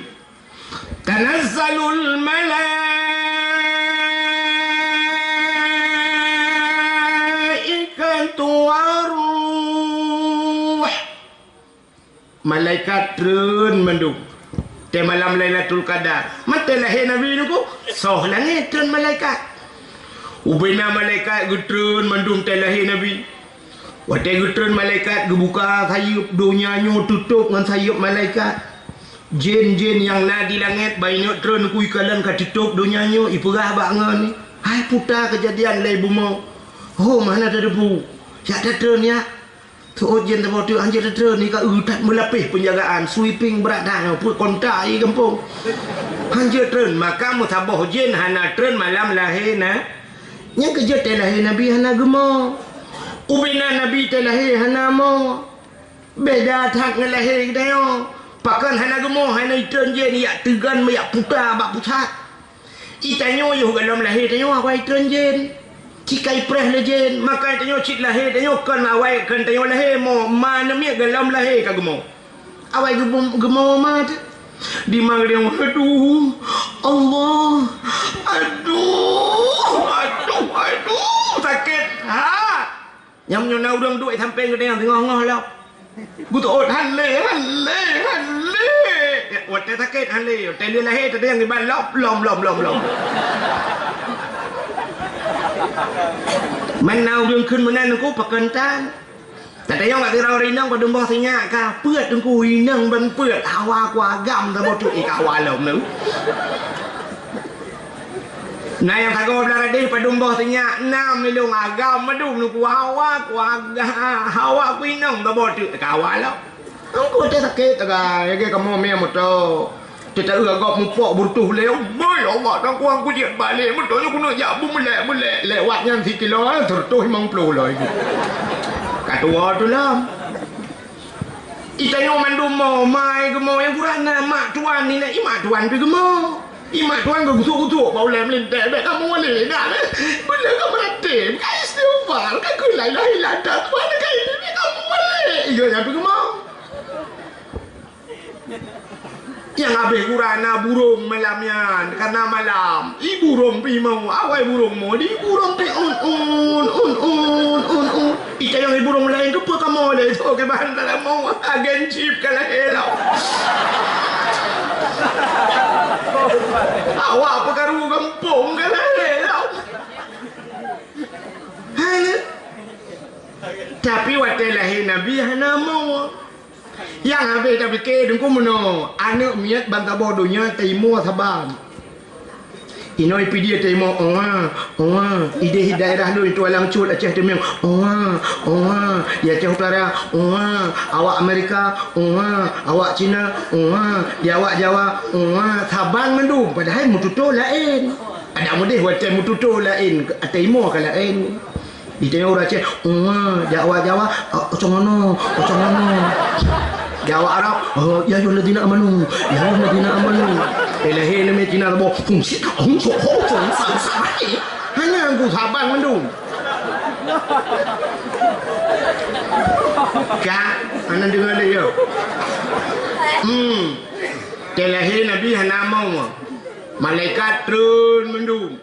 Tanazzalul malaikatu war ruh. Malaikat treun mandum. Teuh malam Lailatul Qadar. Mantong lahé Nabi nyoe, soh langèt treun malaikat. Ubena malaikat geutreun mandum teuh lahé Nabi. Watèe geutreun malaikat geubuka sayeuep, donya nyoe tutôp ngon sayeuep malaikat. Jén-jén nyang na di langèt, bah inong treun keu ikalon ka tutôp donya nyoe, ipeugah bak ngon, "Hai puta keujadian lé bumoe." Ho, hana tateupeue. Jak tatreun nyan. Teuôt jén saboh teuk hanjeuet tatreun, ka eu that meulapéh peunjagaan, sweeping brat that nyoe, peuet kontra i gampông. Hanjeuet treun, maka meusaboh jén hana treun malam lahé na-, nyang keujeuet teuh lahé Nabi hana geumoe. Ubena Nabi teuh lahé hana moe. Beda that ngon lahé geutanyoe. Pakon hana geumoe, hana itreun jén, ijak teugon, ijak puta bak pusat. Itanyoe yoh golom lahé tanyoe awai treun jén. Cit ka ipreh lé jén, maka itanyoe cit lahé tanyoe kon awai kon tanyoe lahé moe, ma neumiet golom lahé ka geumoe. Awai geumo-, geumoe ma teuh. Di ma geutanyoe, aduh, Allah, aduh, aduh, aduh, sakét that. Nyang meunyoe na ureueng duek sampéng geutanyoe teungoh-ngoh lom. Beutôi, han lé, han lé, han lé. Watèe sakét han lé, watèe lheueh lahé tatanyong iban lom, lom, lom, lom, lom. Meunan ureueng kheun meunan Teungku, pakon tan. Tatanyong bak sidroe inong padum boh sinyak ka, peuet Teungku, inong ban peuet, hawa ku agam saboh teuk, eh, ka hawa lom nyoe. Na nyang sagoe blah radeh padum boh sinyak, nam ilong agam mandum Teungku, hawa ku aga-, hawa ku inong saboh teuk ka hawa lom. Teungku teuh sakét tagai, lagèe kamoe mè moto. Teuta eu agam mupok beureutoh lé, beuh, ya Allah, Teungku, ku jeuet balek, moto nyoe keuneuk jak beumeulèk-meulèk, lewat nyan sikilo, eh, seureutoh limong ploh lom. Ka tuwo teuh lom. Itanyoe mandum mo, ma geumo, nyang kurang na mak tuan ni na, i mak tuan pih geumo. I mak tuan geugusok-gusok bak ulèe meulintèe, bèk kamoe lé dak lé. Beuna ka meuratéb, ka istighfar, ka kheun la ilaha illallah, Tuhan ka ini, bèk kamoe lé. Iya nyan pih geumo. Nyang habéh gura na burông malam nyan, ka na malam. I burông pih mo, awai burông mo, di burông pih un un, un un, un un. Itanyong i burông laén, keupeue kamoe lé, soe kiban dalam mo, agen chip ka lahé lom. Awak peukaru gampông ka lahé lom. Hai, tapi watèe lahé Nabi hana mo. Nyang habéh tapike Teungku meunoe, aneuk miet ban saboh donya taimoe saban. Inoe Pidie taimoe oa, oa, idéh daerah lôn itu Alang Cut Aceh Teumiong, oa, oa, di Aceh Utara, oa, awak Amerika, oa, awak Cina, oa, di awak Jawa, oa, saban mandum, padahai meututoe laén. Adak meudéh watèe meututoe laén, taimoe ka laén. Ditanyong ureueng Aceh, "Uma, jak awak Jawa, ah, kosong ono, kosong ono." Jak awak Arab, "Oh, ya ayyuhalladzina amanu, ya ayyuhalladzina amanu." Eh, lahé namiet Cina labo, "Hum, sik, hum, sok, ho, fong, sang, sang, eh." Hana ku saban mandum. Ka, hana deungoe lé, yo. Hmm. Teuh lahé Nabi hana mo. Malaikat treun mandum.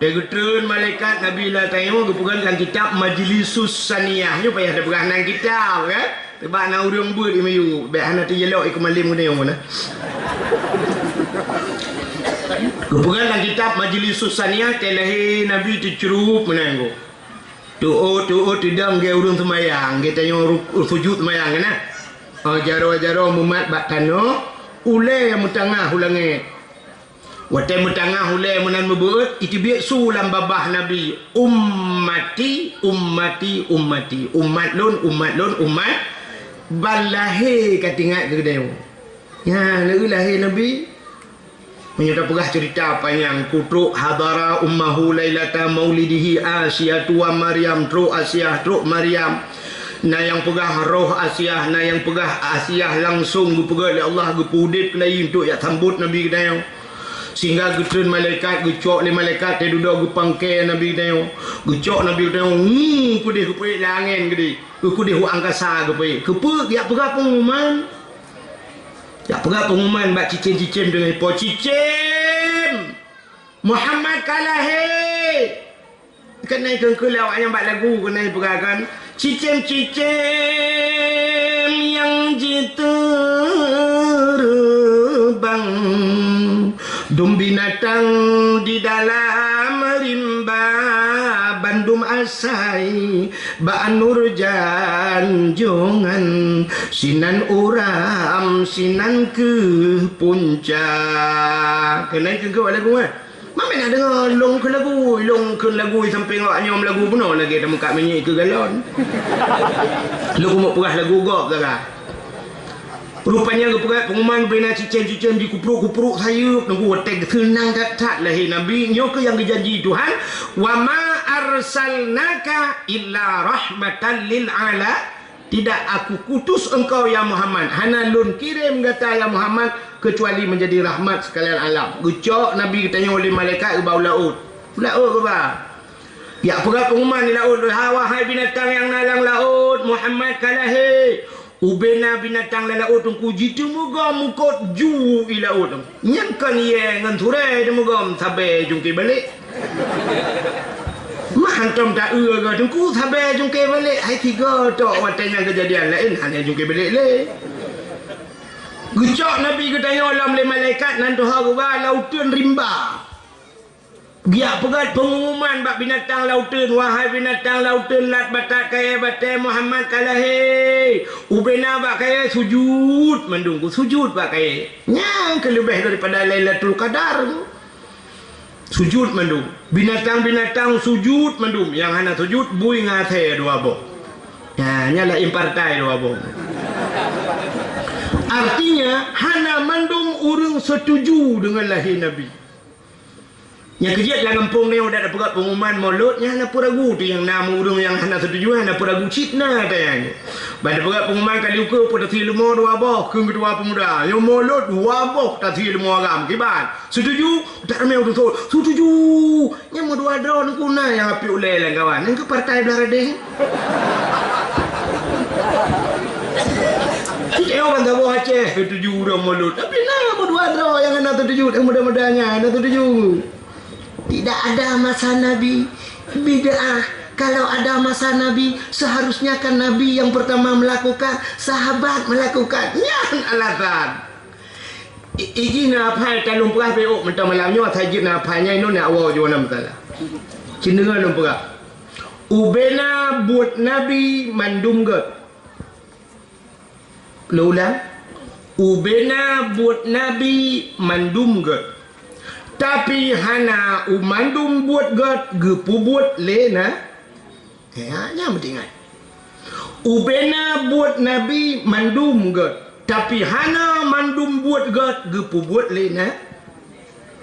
Watèe geutreun malaikat, Nabi lam tanyoe geupeugah lam kitab Majlisus Saniyah. Nyoe payah tapeugah nan kitab, kan? Sabab na ureueng beuet i miyueb, bèk hana teujelok i keumalém geutanyoe na. Geupeugah lam kitab Majlisus Saniyah, watèe lahé Nabi teucrup meunan goe. Tu'oh, tu'oh, teudong geu ureueng seumayang, geutanyoe ru-, sujut seumayang, kan? Oh, jaroe-jaroe mumat bak tanoh, ulèe meutangah u langèt. Watèe meutangah ulèe meunan meubeuet, iteubiet su lam babah Nabi, "Ummati, ummati, ummati." Umat lôn, umat lôn, umat. Ban lahé ka teuingat keu geutanyoe. Nyan, lagèe lahé Nabi. Meunyoe tapeugah ceurita panyang, kutrok hadara ummahu lailata maulidihi Asiyatu wa Maryam, trok Asiyah, trok Maryam. Na nyang peugah roh Asiyah, na nyang peugah Asiyah langsong geupeugah lé Allah, geupeuudép keulayi untuk jak sambot Nabi geutanyoe. Sehingga geutreun malaikat, geucok lé malaikat, teududoe geupangkée Nabi geutanyoe. Geucok Nabi geutanyoe, ngu, keudeh geupeuék lam angén keudeh, keudeh u angkasa geupeuék. Keupeue? Jak peugah peungumuman. Jak peugah peungumuman bak cicém-cicém deungon ipo, "Cicém! Muhammad ka lahé!" Keunan kheun-kheun lé awak nyan bak lagu, keunan peugah kan, "Cicém-cicém nyang jiteureumbang, dum binatang di dalam rimba, bandum asai bak nurjanjongan, sinan uram, sinan keuh punca." Keunan kheun-kheun bak lagu, eh. Mamèh na deungö lôn kheun lagu, lôn kheun lagu sampéng awak nyoe meulagu bunoe lagèe tameukat minyéuk keu galon. Lôn keumeung peugah lagu gob sagai. Rupanya geupeugah peungumuman bubena cicém-cicém jikupruek-kupruek sayeuep, teungku watèe geuseunang that-that lahé Nabi, nyoe keuh nyang geujanji Tuhan, "Wa ma arsalnaka illa rahmatan lil ala-" Tidak Aku kutus engkau, ya Muhammad, hana Lôn kirém gata, ya Muhammad, keucuali meunjadi rahmat sekalian alam. Geucok Nabi geutanyoe lé malaikat geuba u laôt. U laôt geuba. Jak peugah peungumuman di laôt, "Hai, wahai binatang nyang na lam laôt, Muhammad ka lahé." Ubena binatang lam laôt teungku jiteumeugoe mukot ju i laôt. Nyan kon yé ngon surée teumeugoe, sabé jungké balek. Mah hantom ta-eu goe teungku, sabé jungké balek, hai tiga tok watèe nyan keujadian, laén hana jungké balek lé. Geucok Nabi geutanyoe lom lé malaikat nan tuha geuba lam uteuen rimba. Geujak peugah peungumuman bak binatang lam uteuen, "Wahai binatang lam uteuen, lat batat kayèe batèe Muhammad ka lahé." Ubena bak kayèe sujut mandum, sujut bak kayèe. Nyan keuh leubeh daripada Lailatul Qadar. Sujut mandum. Binatang-binatang sujut mandum. Nyang hana sujut, bui ngon asèe dua boh. Nyan, nyan laén partai dua boh. Artinya, hana mandum ureueng setuju deungon lahé Nabi. Nyang keujeuet lam gampông nyoe, udah tapeugah peungumuman Maulud, nyan hana peue ragu tu, nyang na ureueng nyang hana setuju, hana peue ragu cit na teuh nyan. Ban tapeugah peungumuman kali ukeue, peue tasie leumo dua boh, kheun keutua peumuda. Nyoe Maulud dua boh tasie leumo agam. Kiban? Setuju? Utak ramé ureueng sot. Setuju! Nyang meudua droe ngon na nyang api ulèe lam kawan. Nyan keuh partai blah radeh. Kita orang tak buat Aceh, setuju ureueng Maulud. Tapi na meudua droe nyang hana setuju, nyang muda-muda nyan hana setuju. Tidak ada masa Nabi, bid'ah. Kalau ada masa Nabi, seharusnya kan Nabi yang pertama melakukan, sahabat melakukan. Nyan alasan. I-, iji na aphai talôn peugah beuôk mantong malam nyoe, asai jeuet na aphai nyan, inoe na awoe jih na meusalah. Cit deungö lôn peugah. Ubena buet Nabi mandum gèt. Lôn ulang. Ubena buet Nabi mandum gèt. Tapi hana u mandum buet gèt geupeubuet lé na-, Ya, nyan meuingat. Ubena buet Nabi mandum gèt, tapi hana mandum buet gèt geupeubuet lé na-,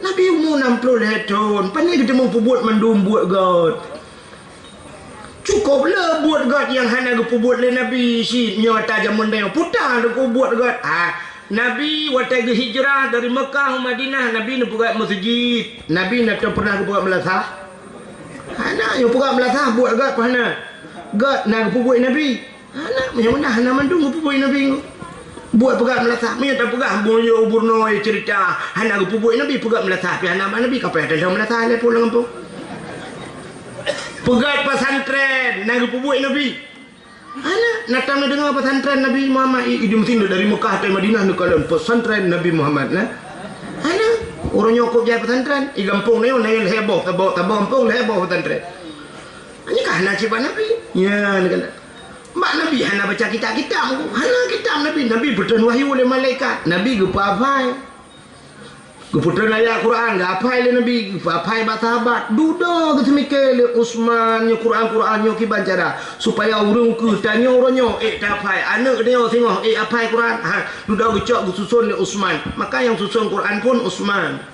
Nabi umu nam ploh lhèe thôn, pane geuteumeung peubuet mandum buet gèt. Cukôp le buet gèt nyang hana geupeubuet lé Nabi cit, nyoe ata jameun tanyoe puta geupeubuet gèt. Ha, Nabi watèe geuhijrah dari Meukah u Madinah, Nabi neupeugèt meuseujid. Nabi na teupeunah geupeugèt meulasah? Hana, nyang peugèt meulasah buet gèt peue hana? Gèt na geupeubuet Nabi? Hana, meunyoe meunan hana mandum geupeubuet Nabi. Buet peugah meulasah. Meunyoe tapeugah, meunyoe ubur noe cerita hana geupeubuet Nabi, peugah meulasah pih hana bak Nabi, ka payah teuh meulasah lé pulang gampông. Peugah pesantren na geupeubuet Nabi. Hana, na tam neudeungoe pesantren Nabi Muhammad, i, i di meusin dari Mekah ateueh Madinah neukalon pesantren Nabi Muhammad, na? Hana, uroe nyoe kok jai pesantren, i gampông nyoe na lhèe boh, saboh, saboh gampông lhèe boh pesantren. Nyoe ka hana cit bak Nabi. Nya, neukalon. Bak Nabi hana baca kitab-kitab, hana kitab Nabi. Nabi peutreun wahyu lé malaikat. Nabi geupeuhafai. Geupeutrön ayat Quran, geuhafai lé Nabi, geuhafai bak sahabat. Dudoe geuseumiké lé Utsman, nyoe Quran, Quran nyoe kiban cara, supaya ureuëng keu tanyoe uroe nyoe ék tahafai, aneuëk tanyoe singoh ék hafai Quran. Ha, dudoe geucok geususon lé Utsman. Maka nyang suson Quran pun Utsman.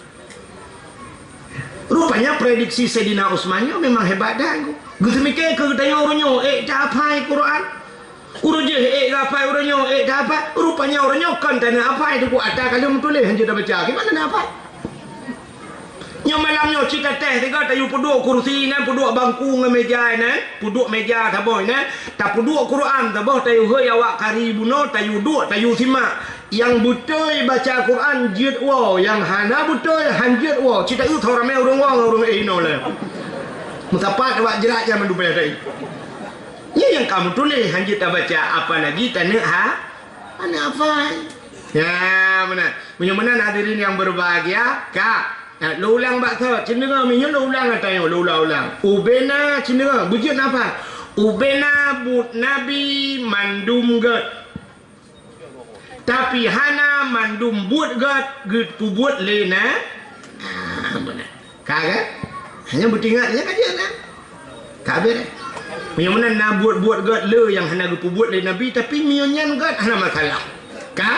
Rupanya prediksi Saidina Utsman nyoe memang hebat that. Geuseumiké keu tanyoe uroe nyoe ék tahafai Quran. Uroe jih ék geuhafai, uroe nyoe ék geuhafai. Rupanya uroe nyoe kon taneuk hafai, teungku, ata ka lheueh meutuléh hanjeuet tabaca. Kiban taneuk hafai? Nyoe malam nyoe cit tatéh sigoe tayue peuduek kursi nyan, peuduek bangku ngon meja nyan, peuduek meja saboh nyan, tapeuduek Quran saboh, tayue hôi awak kari bunoe, tayue duek, tayue simak. Nyang beutôi baca Quran jeuet woe, nyang hana beutôi han jeuet woe. Cit taeu tho ramé ureuëng woe ngon ureuëng éh inoe lé. Meusapat awak jrat nyan mandum payah tai. Nyan nyang ka meutuléh hanjeuet tabaca, apalagi taneuk ha-, taneuk hafai. Ya, meunan. Meunyoe meunan hadirin yang berbahagia, ka. Nah, lôn ulang bak thot, cit deungoe, meunyoe lôn ulang ata nyoe, lôn ulang-ulang. Ubena, cit deungoe, beujeuet nafah. Ubena buet Nabi mandum gét. Tapi hana mandum buet gét geupeubuet lé na-, ah, meunan. Ka kan? Hanya beutingat, hanya kajian kan? Ka habéh kan? Meunyoe meunan na buet-buet gét le nyang hana geupeubuet lé Nabi, tapi meunyoe nyan gét hana masalah. Ka?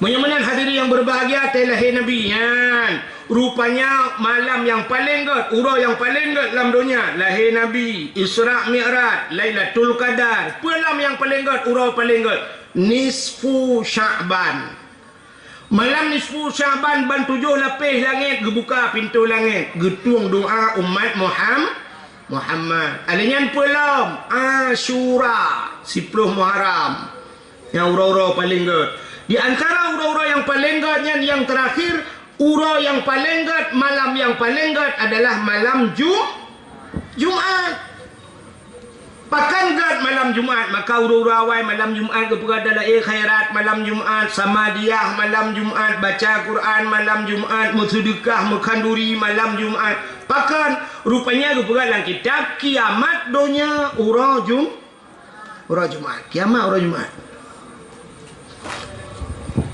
Meunyoe meunan hadirin yang berbahagia, teuh lahé Nabi nyan. Rupanya malam nyang paleng gét, uroe nyang paleng gét lam donya, lahé Nabi, Isra Mi'raj, Lailatul Qadar. Peue lam nyang paleng gét, uroe paleng gét? Nisfu Sya'ban. Malam nisfu Sya'ban ban tujoh lapéh langét geubuka pintoe langét, geutueng doa umat Muham-, Muhammad. Alèh nyan peue lom? Asyura, siploh Muharram. Nyang uroe-uroe paleng gét. Di antara uroe-uroe nyang paleng gét nyan nyang teurakhir, uroe nyang paleng gét, malam nyang paleng gét adalah malam Jum-, Jumat. Pakon gét malam Jumat, maka ureuëng-ureuëng awai malam Jumat geupeugah dalail khairat malam Jumat, samadiyah malam Jumat, baca Quran malam Jumat, meuseudeukah, meukhanduri malam Jumat. Pakon? Rupanya geupeugah lam kitab, kiamat donya uroe Jum-, uroe Jumat. Kiamat uroe Jumat.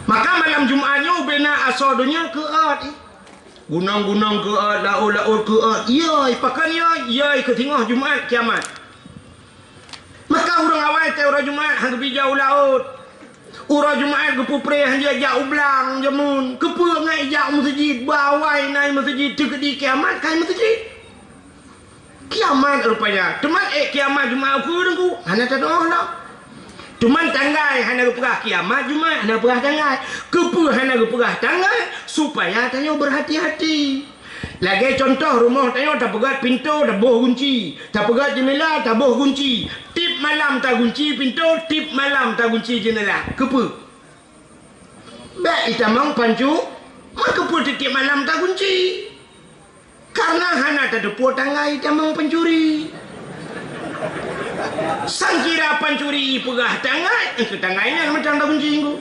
Maka malam Jumat nyoe ubena asoe donya keuôt. Gunong-gunong keuôt, laôt-laôt keuôt. Yoi, pakon yoi? Yoi keu singoh Jumat kiamat. Maka ureuëng awai teuh uroe Jumat han geubri jak u laôt. Uroe Jumat geupeupreh han jijak u blang jameun. Keupeue ngai jak u meuseujid? Bak awai na i meuseujid, teukeudi kiamat ka i meuseujid. Kiamat rupanya. Teuma ék kiamat Jumat ukeue Teungku? Hana tatu'oh lom. Teuma tanggai hana geupeugah kiamat Jumat, hana peugah tanggai. Keupeue hana geupeugah tanggai? Supaya tanyoe beurhati-hati. Lagée cuntoh, rumoh tanyoe tapeugét pintoe taboh gunci, tapeugét jeunela taboh gunci. Tieb malam tagunci pintoe, tieb malam tagunci jeunela. Keupeue? Bék itamong pancu-, meukeupeu tieb-tieb malam tagunci. Karena hana tateupeue tanggai itamong pancuri. Sangkira pancuri peugah tanggai, eh, keu tanggai nyan mantong tagunci nyoe.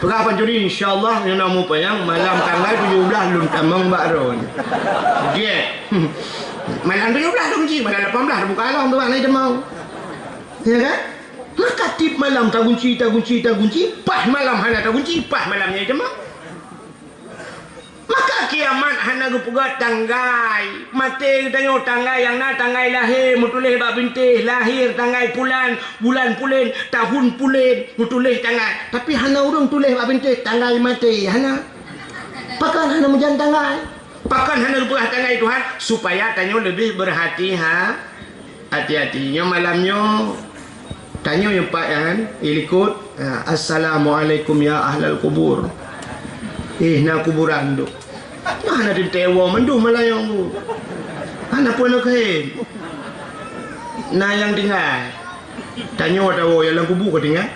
Peugah pancuri, "Insya Allah, nyoe na mupayang malam tanggai tujoh blaih lôn tamong bak droe." Dia. Malam tujoh blaih tagunci, malam lapan blaih tabuka lom tu, na itamong. Ya kan? Maka tieb malam tagunci, tagunci, tagunci, paih malam hana tagunci, paih malam nyan itamong. Maka kiamat hana geupeugét tanggai. Maté geutanyoe tanggai nyang na tanggai lahé, meutuléh bak bintéh, lahir tanggai pulan, bulan pulen, tahun pulen, meutuléh tanggai. Tapi hana ureuëng tuléh bak bintéh tanggai maté, hana. Pakon hana meujan tanggai? Pakon hana geupeugah tanggai Tuhan? Supaya tanyoe leubeh beurhati-ha-, hati-hati. Nyoe malam nyoe, tanyoe nyang pat nyan, ilikot, ha, "Assalamualaikum ya ahlal kubur." Eh, na kuburan tu. Nah, na teuntèe woe mandum malam nyoe tu. Hana peue na keuhen. Na nyang tinggai. Tanyoe tawoe nyang lam kubu ka tinggai.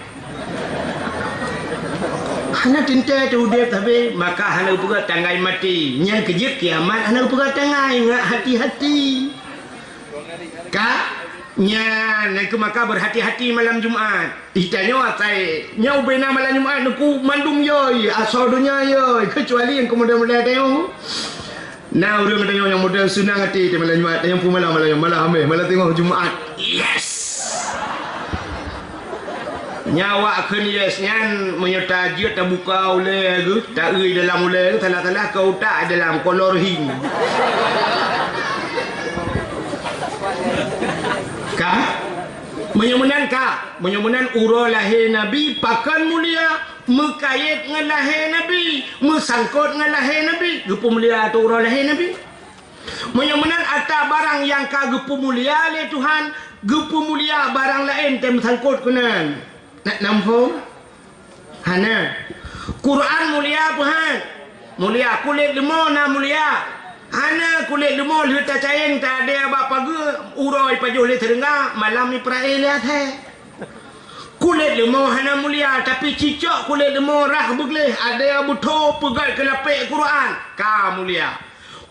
Hana teuntèe teuudép sabe, maka hana geupeugah tanggai maté. Nyan keu jeuet kiamat hana geupeugah tanggai, ngat hati-hati. Ka? Nyan, nyan keuh maka beurhati-hati malam Jumat. Ih, tanyoe asai, nyoe ubena malam Jumat neuku mandum yoi, asoe donya yoi, keucuali nyang keu model-model tanyoe. Na ureueng tanyoe nyang model seunang até, malam Jumat, nyang peumalam, malam, malam Hameh, malam teungoh Jumat. Yes! Nyan awak kheun yes nyan, meunyoe tajeuet tabuka ulèe geuh, taeu dalam ulèe geuh, salah-salah keu utak dalam kolor hing. Ka? Meunyoe meunan ka, meunyoe meunan uroe lahé Nabi pakon mulia, meukayét ngon lahé Nabi, meusangkot ngon lahé Nabi, geupeumulia ateueh uroe lahé Nabi. Meunyoe meunan ata barang nyang ka geupeumulia lé Tuhan, geupeumulia barang laén teuh meusangkot keunan. Na, na muphom? Hana. Quran mulia peue han? Mulia. Kulét leumo na mulia? Hana, kulét leumo lheueh tacayeng taadé bak pageue, uroe ipajoh lé seureungga, malam ipeurae lé asèe. Kulét leumo hana mulia, tapi cicok kulét leumo rhah beugleh, adé beutho peugöt keu lapék Quran, ka mulia.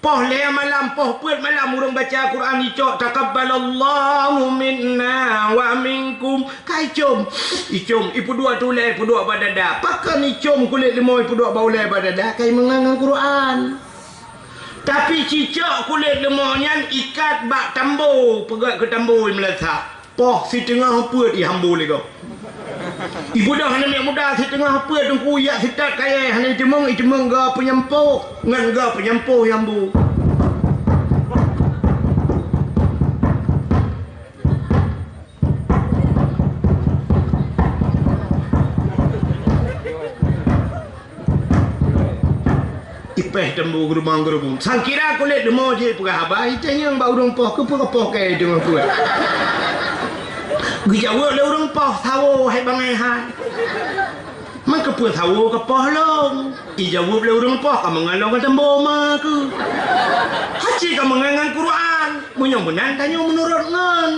Poh lhèe malam, poh peuet malam ureueng baca Quran icok, "Taqabbalallahu minna wa minkum." Ka icom. Icom, ipeuduek ateueh ulèe, ipeuduek bak dada. Pakon icom kulét leumo ipeuduek bak ulèe bak dada? Ka imeungon ngon Quran. Tapi cicok kulét leumo nyan ikat bak tambo, peugöt keu tambo imeulasak. Poh siteungoh peuet ihambo lé gob. Ibudoh aneuk miet muda siteungoh peuet teungku ijak sitat kayèe hana iteumeung, iteumeung goe peunyampôh, ngon goe peunyampôh ihambo. Ipèh tambo geurubong-geurubong. Sangkira kulét leumo jih peugah haba, itanyong bak ureueng poh, "Keupeue kapoh kèe teungoh peuet?" Geujaweueb lé ureueng poh, "Sawo hai bangai hai." "Man keupeue sawo kapoh lôn?" Ijaweueb lé ureueng poh, "Kameungon lôn ngon tambo ma keuh." Hase kameungon ngon Quran. Meunyoe meunan tanyoe meunurot ngon.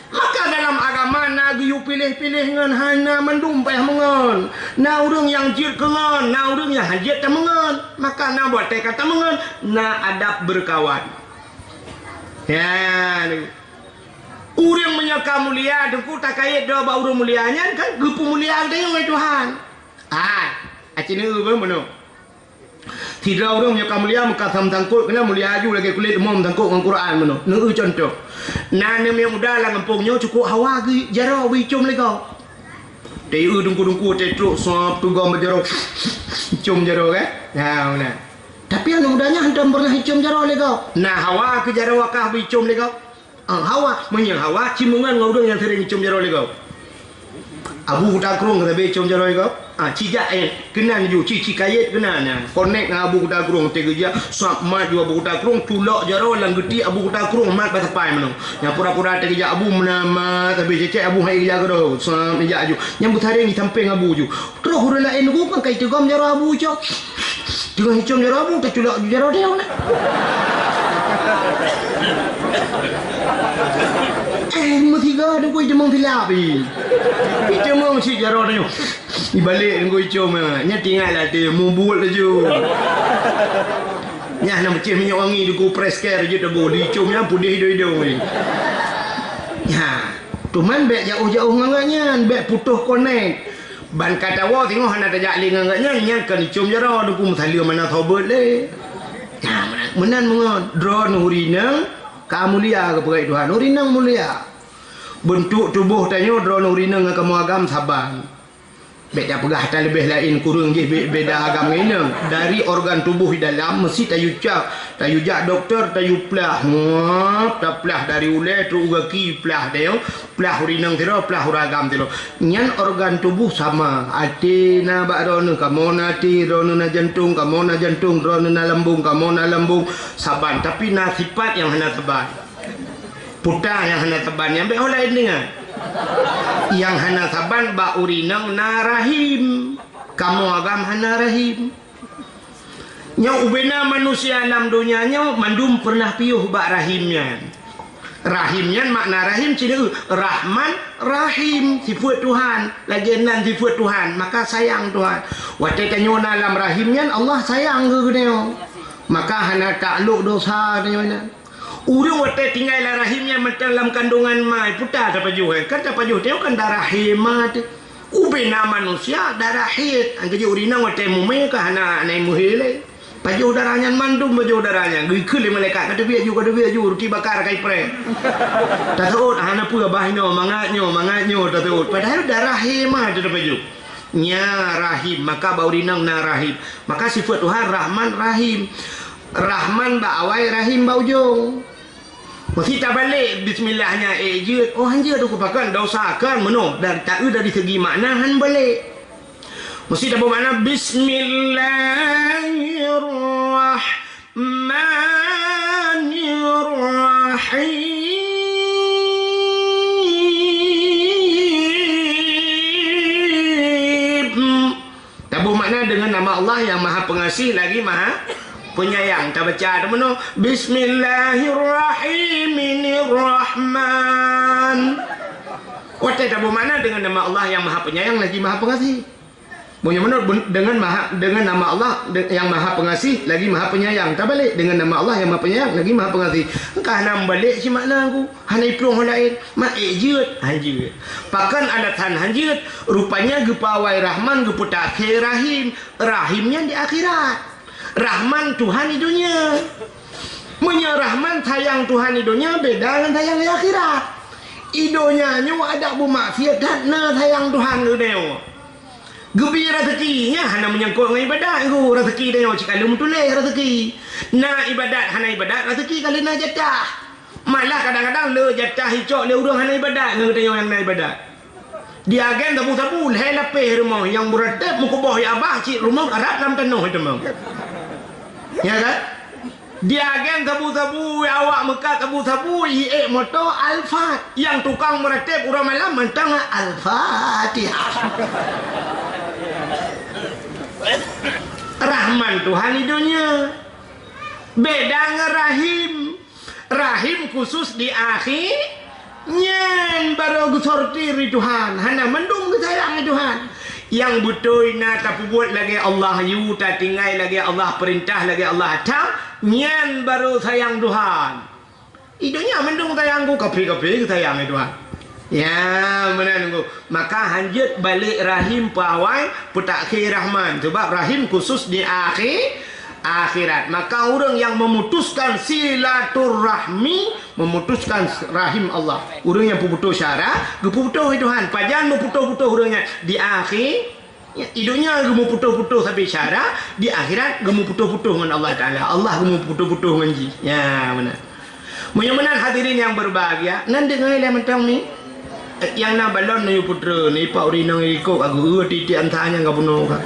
Maka dalam agama na geuyue piléh-piléh ngon, hana mandum payah meungon. Na ureueng nyang jeuet keu ngon, na ureueng nyang hana jeuet tameungon. Maka na watèe ka tameungon, na adab beureukawan. Ya, ureueng meunyoe ka mulia, teungku takayét droe bak ureueng mulia nyan kan geupeumulia geutanyoe lé Tuhan. Ah, aci neu beuh meunoe. Sidroe ureueng meunyoe ka mulia, meuka sam sangkot, keunan mulia aju lagèe kulét leumo meusangkot ngon Quran meunoe. Neueu cuntoh. Na aneuk miet muda lam gampông nyoe cukôp hawa geuh jaroe beu icom lé gob. Teu eu dungku-dungku teu trok sop teugom bak jaroe. Icom jaroe kan? Ha, meunan. Tapi aneuk muda nyan hantom peureunah icom jaroe lé gob. Na hawa keu jaroe kah beu icom lé gob. Ah, hawa, meunyoe hawa, ci meungon ngon ureueng nyang seuring icom jaroe lé gob. Abu Kuta Krueng ka sabe icom jaroe lé gob. Ah, ci jak, eh, keunan ju, ci, ci kayét keunan, nah. Connect ngon Abu Kuta Krueng, teuh geujak, sab mat ju Abu Kuta Krueng, tulok jaroe lam geuti Abu Kuta Krueng, mat bak sapai meunoe. Nyang pura-pura teuh geujak Abu meunan mat, sabe cécék Abu hai geujak keudroe, sab ijak ju. Nyang beusaréng di sampéng Abu ju. Troh ureueng laén nunggu pangkai teugom jaroe Abu cok. Teungoh icom jaroe Abu, teuculok jaroe tanyoe na. Eh, meusiga nunggu icom silap i. Icom cit jaroe tanyoe. Ibalek nunggu icom, nyan tinggai lam até, mubuet laju. Nyan na meucéh minyeuk wangi deuku press care jeuet Abu, di icom nyan pudeh idong-idong ni. Nyan, teuma bèk jaoh-jaoh ngon gobnyan, bèk putôh connect. Ban ka tawoe singoh hana tajak lé ngon gobnyan, nyan kon icom jaroe, deuku meusaleuem hana soe beuet lé. Nah, meunan, meunan meungon. Droeneuh ureueng inong ka mulia keu peugah Tuhan. Ureueng inong mulia. Beuntuk tuboh tanyoe droeneuh ureueng inong ngon kamoe agam saban. Bèk tapeugah ata leubeh laén, kureueng jih be-, beda agam ngon inong. Dari organ tuboh di dalam meusi tayue cak. Tayue jak dokto, tayue plah. Muap, taplah dari ulèe trok u gaki, plah tanyoe. Plah ureueng inong sidroe, plah ureueng agam sidroe. Nyan organ tuboh sama. Até na bak droeneuh, kamoe na até, droeneuh na jantong, kamoe na jantong, droeneuh na lambong, kamoe na lambong. Saban, tapi na sifat nyang hana saban. Peue nyang hana saban, nyang bèk ho laén deungon. Nyang hana saban bak ureueng inong na rahim. Kamoe agam hana rahim. Nyoe ubena manusia lam donya nyoe mandum peureunah piôh bak rahim nyan. Rahim nyan makna rahim cit, Rahman, Rahim, sifeuet Tuhan. Lagèe nan sifeuet Tuhan, maka sayang Tuhan. Watèe tanyoe na lam rahim nyan, Allah sayang keu geutanyoe. Maka hana taklok dosa tanyoe nyan. Ureueng watèe tinggai lam rahim nyan mantong lam kandungan ma, peue tapajoh, eh? Kan tapajoh tanyoe kan darah he ma teuh. Ubena manusia darah haid, nyang keujeuet ureueng inong watèe mumè ka hana, hana meuhé lé. Pajoh darah nyan mandum, pajoh darah nyan. Geukheun lé malaikat, "Ka teubiet ju, ka teubiet ju, ruti bakar ka ipreh." Taseuôt, "Hana peue, bah inoe, mangat nyoe, mangat nyoe," taseuôt. Padahai darah haid mah teuh tapajoh. Nya rahim, maka bak ureueng inong na rahim. Maka sifeuet Tuhan Rahman, Rahim. Rahman bak awai, Rahim bak ujong. Meusé tabalek bismillah nyan, ék jeuet, oh, han jeuet, pakon, dosa kan meunoe. Dan taeu dari segi makna han balek. Meusé taboh makna bismillahirrahmanirrahim. Taboh makna deungon nama Allah nyang Maha Pengasih lagi Maha Penyayang. Tabaca teumeunoe, "Bismillahirrahmanirrahim." Watèe taboh makna deungon nama Allah nyang Maha Penyayang lagi Maha Pengasih. Meunyoe meunoe bun-, deungon maha, deungon nama Allah de-, nyang Maha Pengasih lagi Maha Penyayang. Tabalek, deungon nama Allah nyang Maha Penyayang lagi Maha Pengasih. Ka hana meubalek cit makna ku. Hana iplueng ho laén. Ma ék jeuet, han jeuet. Pakon alasan han jeuet? Rupanya geupeuawai Rahman, geupeutakhe Rahim. Rahim nyan di akhirat. Rahman Tuhan di donya. Meunyoe Rahman sayang Tuhan di donya, beda ngon sayang di akhirat. Di donya nyoe adak beumaksiat that na sayang Tuhan keu tanyoe. Geubri raseuki nyan hana meunyangkot ngon ibadat, raseuki tanyoe cit ka lheueh meutuléh raseuki. Na ibadat hana ibadat, raseuki ka lheueh na jatah. Malah kadang-kadang le jatah icok lé ureueng hana ibadat ngon geutanyoe nyang na ibadat. Di agen sabu-sabu lhèe lapéh rumoh nyang beureutéb meukuboh ya bah cit rumoh rab lam tanoh teuma. Ya kan? Di agen sabu-sabu awak meukat sabu-sabu iék moto Alphard nyang tukang meureutéb uroe malam mantong Al-Fatihah. Rahman Tuhan di donya. Beda ngon Rahim. Rahim khusus di akhi-, nyan barô geusortir di Tuhan, hana mandum geusayang di Tuhan. Nyang beutôi na tapeubuet lagèe Allah yue, tatinggai lagèe Allah peurintah, lagèe Allah atam, nyan barô sayang Tuhan. Di donya mandum sayang ku, kaphé-kaphé geusayang di Tuhan. Ya, meunan ku. Maka han jeuet balek Rahim peuawai peutakhe Rahman. Sabab Rahim khusus di akhi-, akhirat. Maka ureueng nyang memutuskan silaturahmi, memutuskan rahim Allah. Ureueng nyang peuputôh syara, geuputôh lé Tuhan. Pajan meuputôh-putôh ureueng nyan? Di akhi-, di donya geumeuputoh-putoh sabe syara, di akhirat geumeuputoh-putoh ngon Allah Taala. Allah geumeuputoh-putoh ngon jih. Ya, meunan. Meunyoe meunan hadirin nyang berbahagia, nan deungoe lé mantong mi. Eh, nyang na balon neu putra, neu ipak ureueng inong ikot ka geu-eu titik anta nyang ka bunoe ka.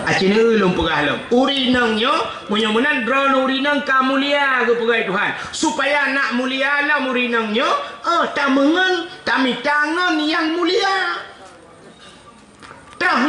Aci neu lôn peugah lom. Ureueng inong nyoe, meunyoe meunan droeneuh ureueng inong ka mulia geupeugah Tuhan. Supaya nak mulia lom ureueng inong nyoe, eh, tameungon, tamita ngon nyang mulia. Tah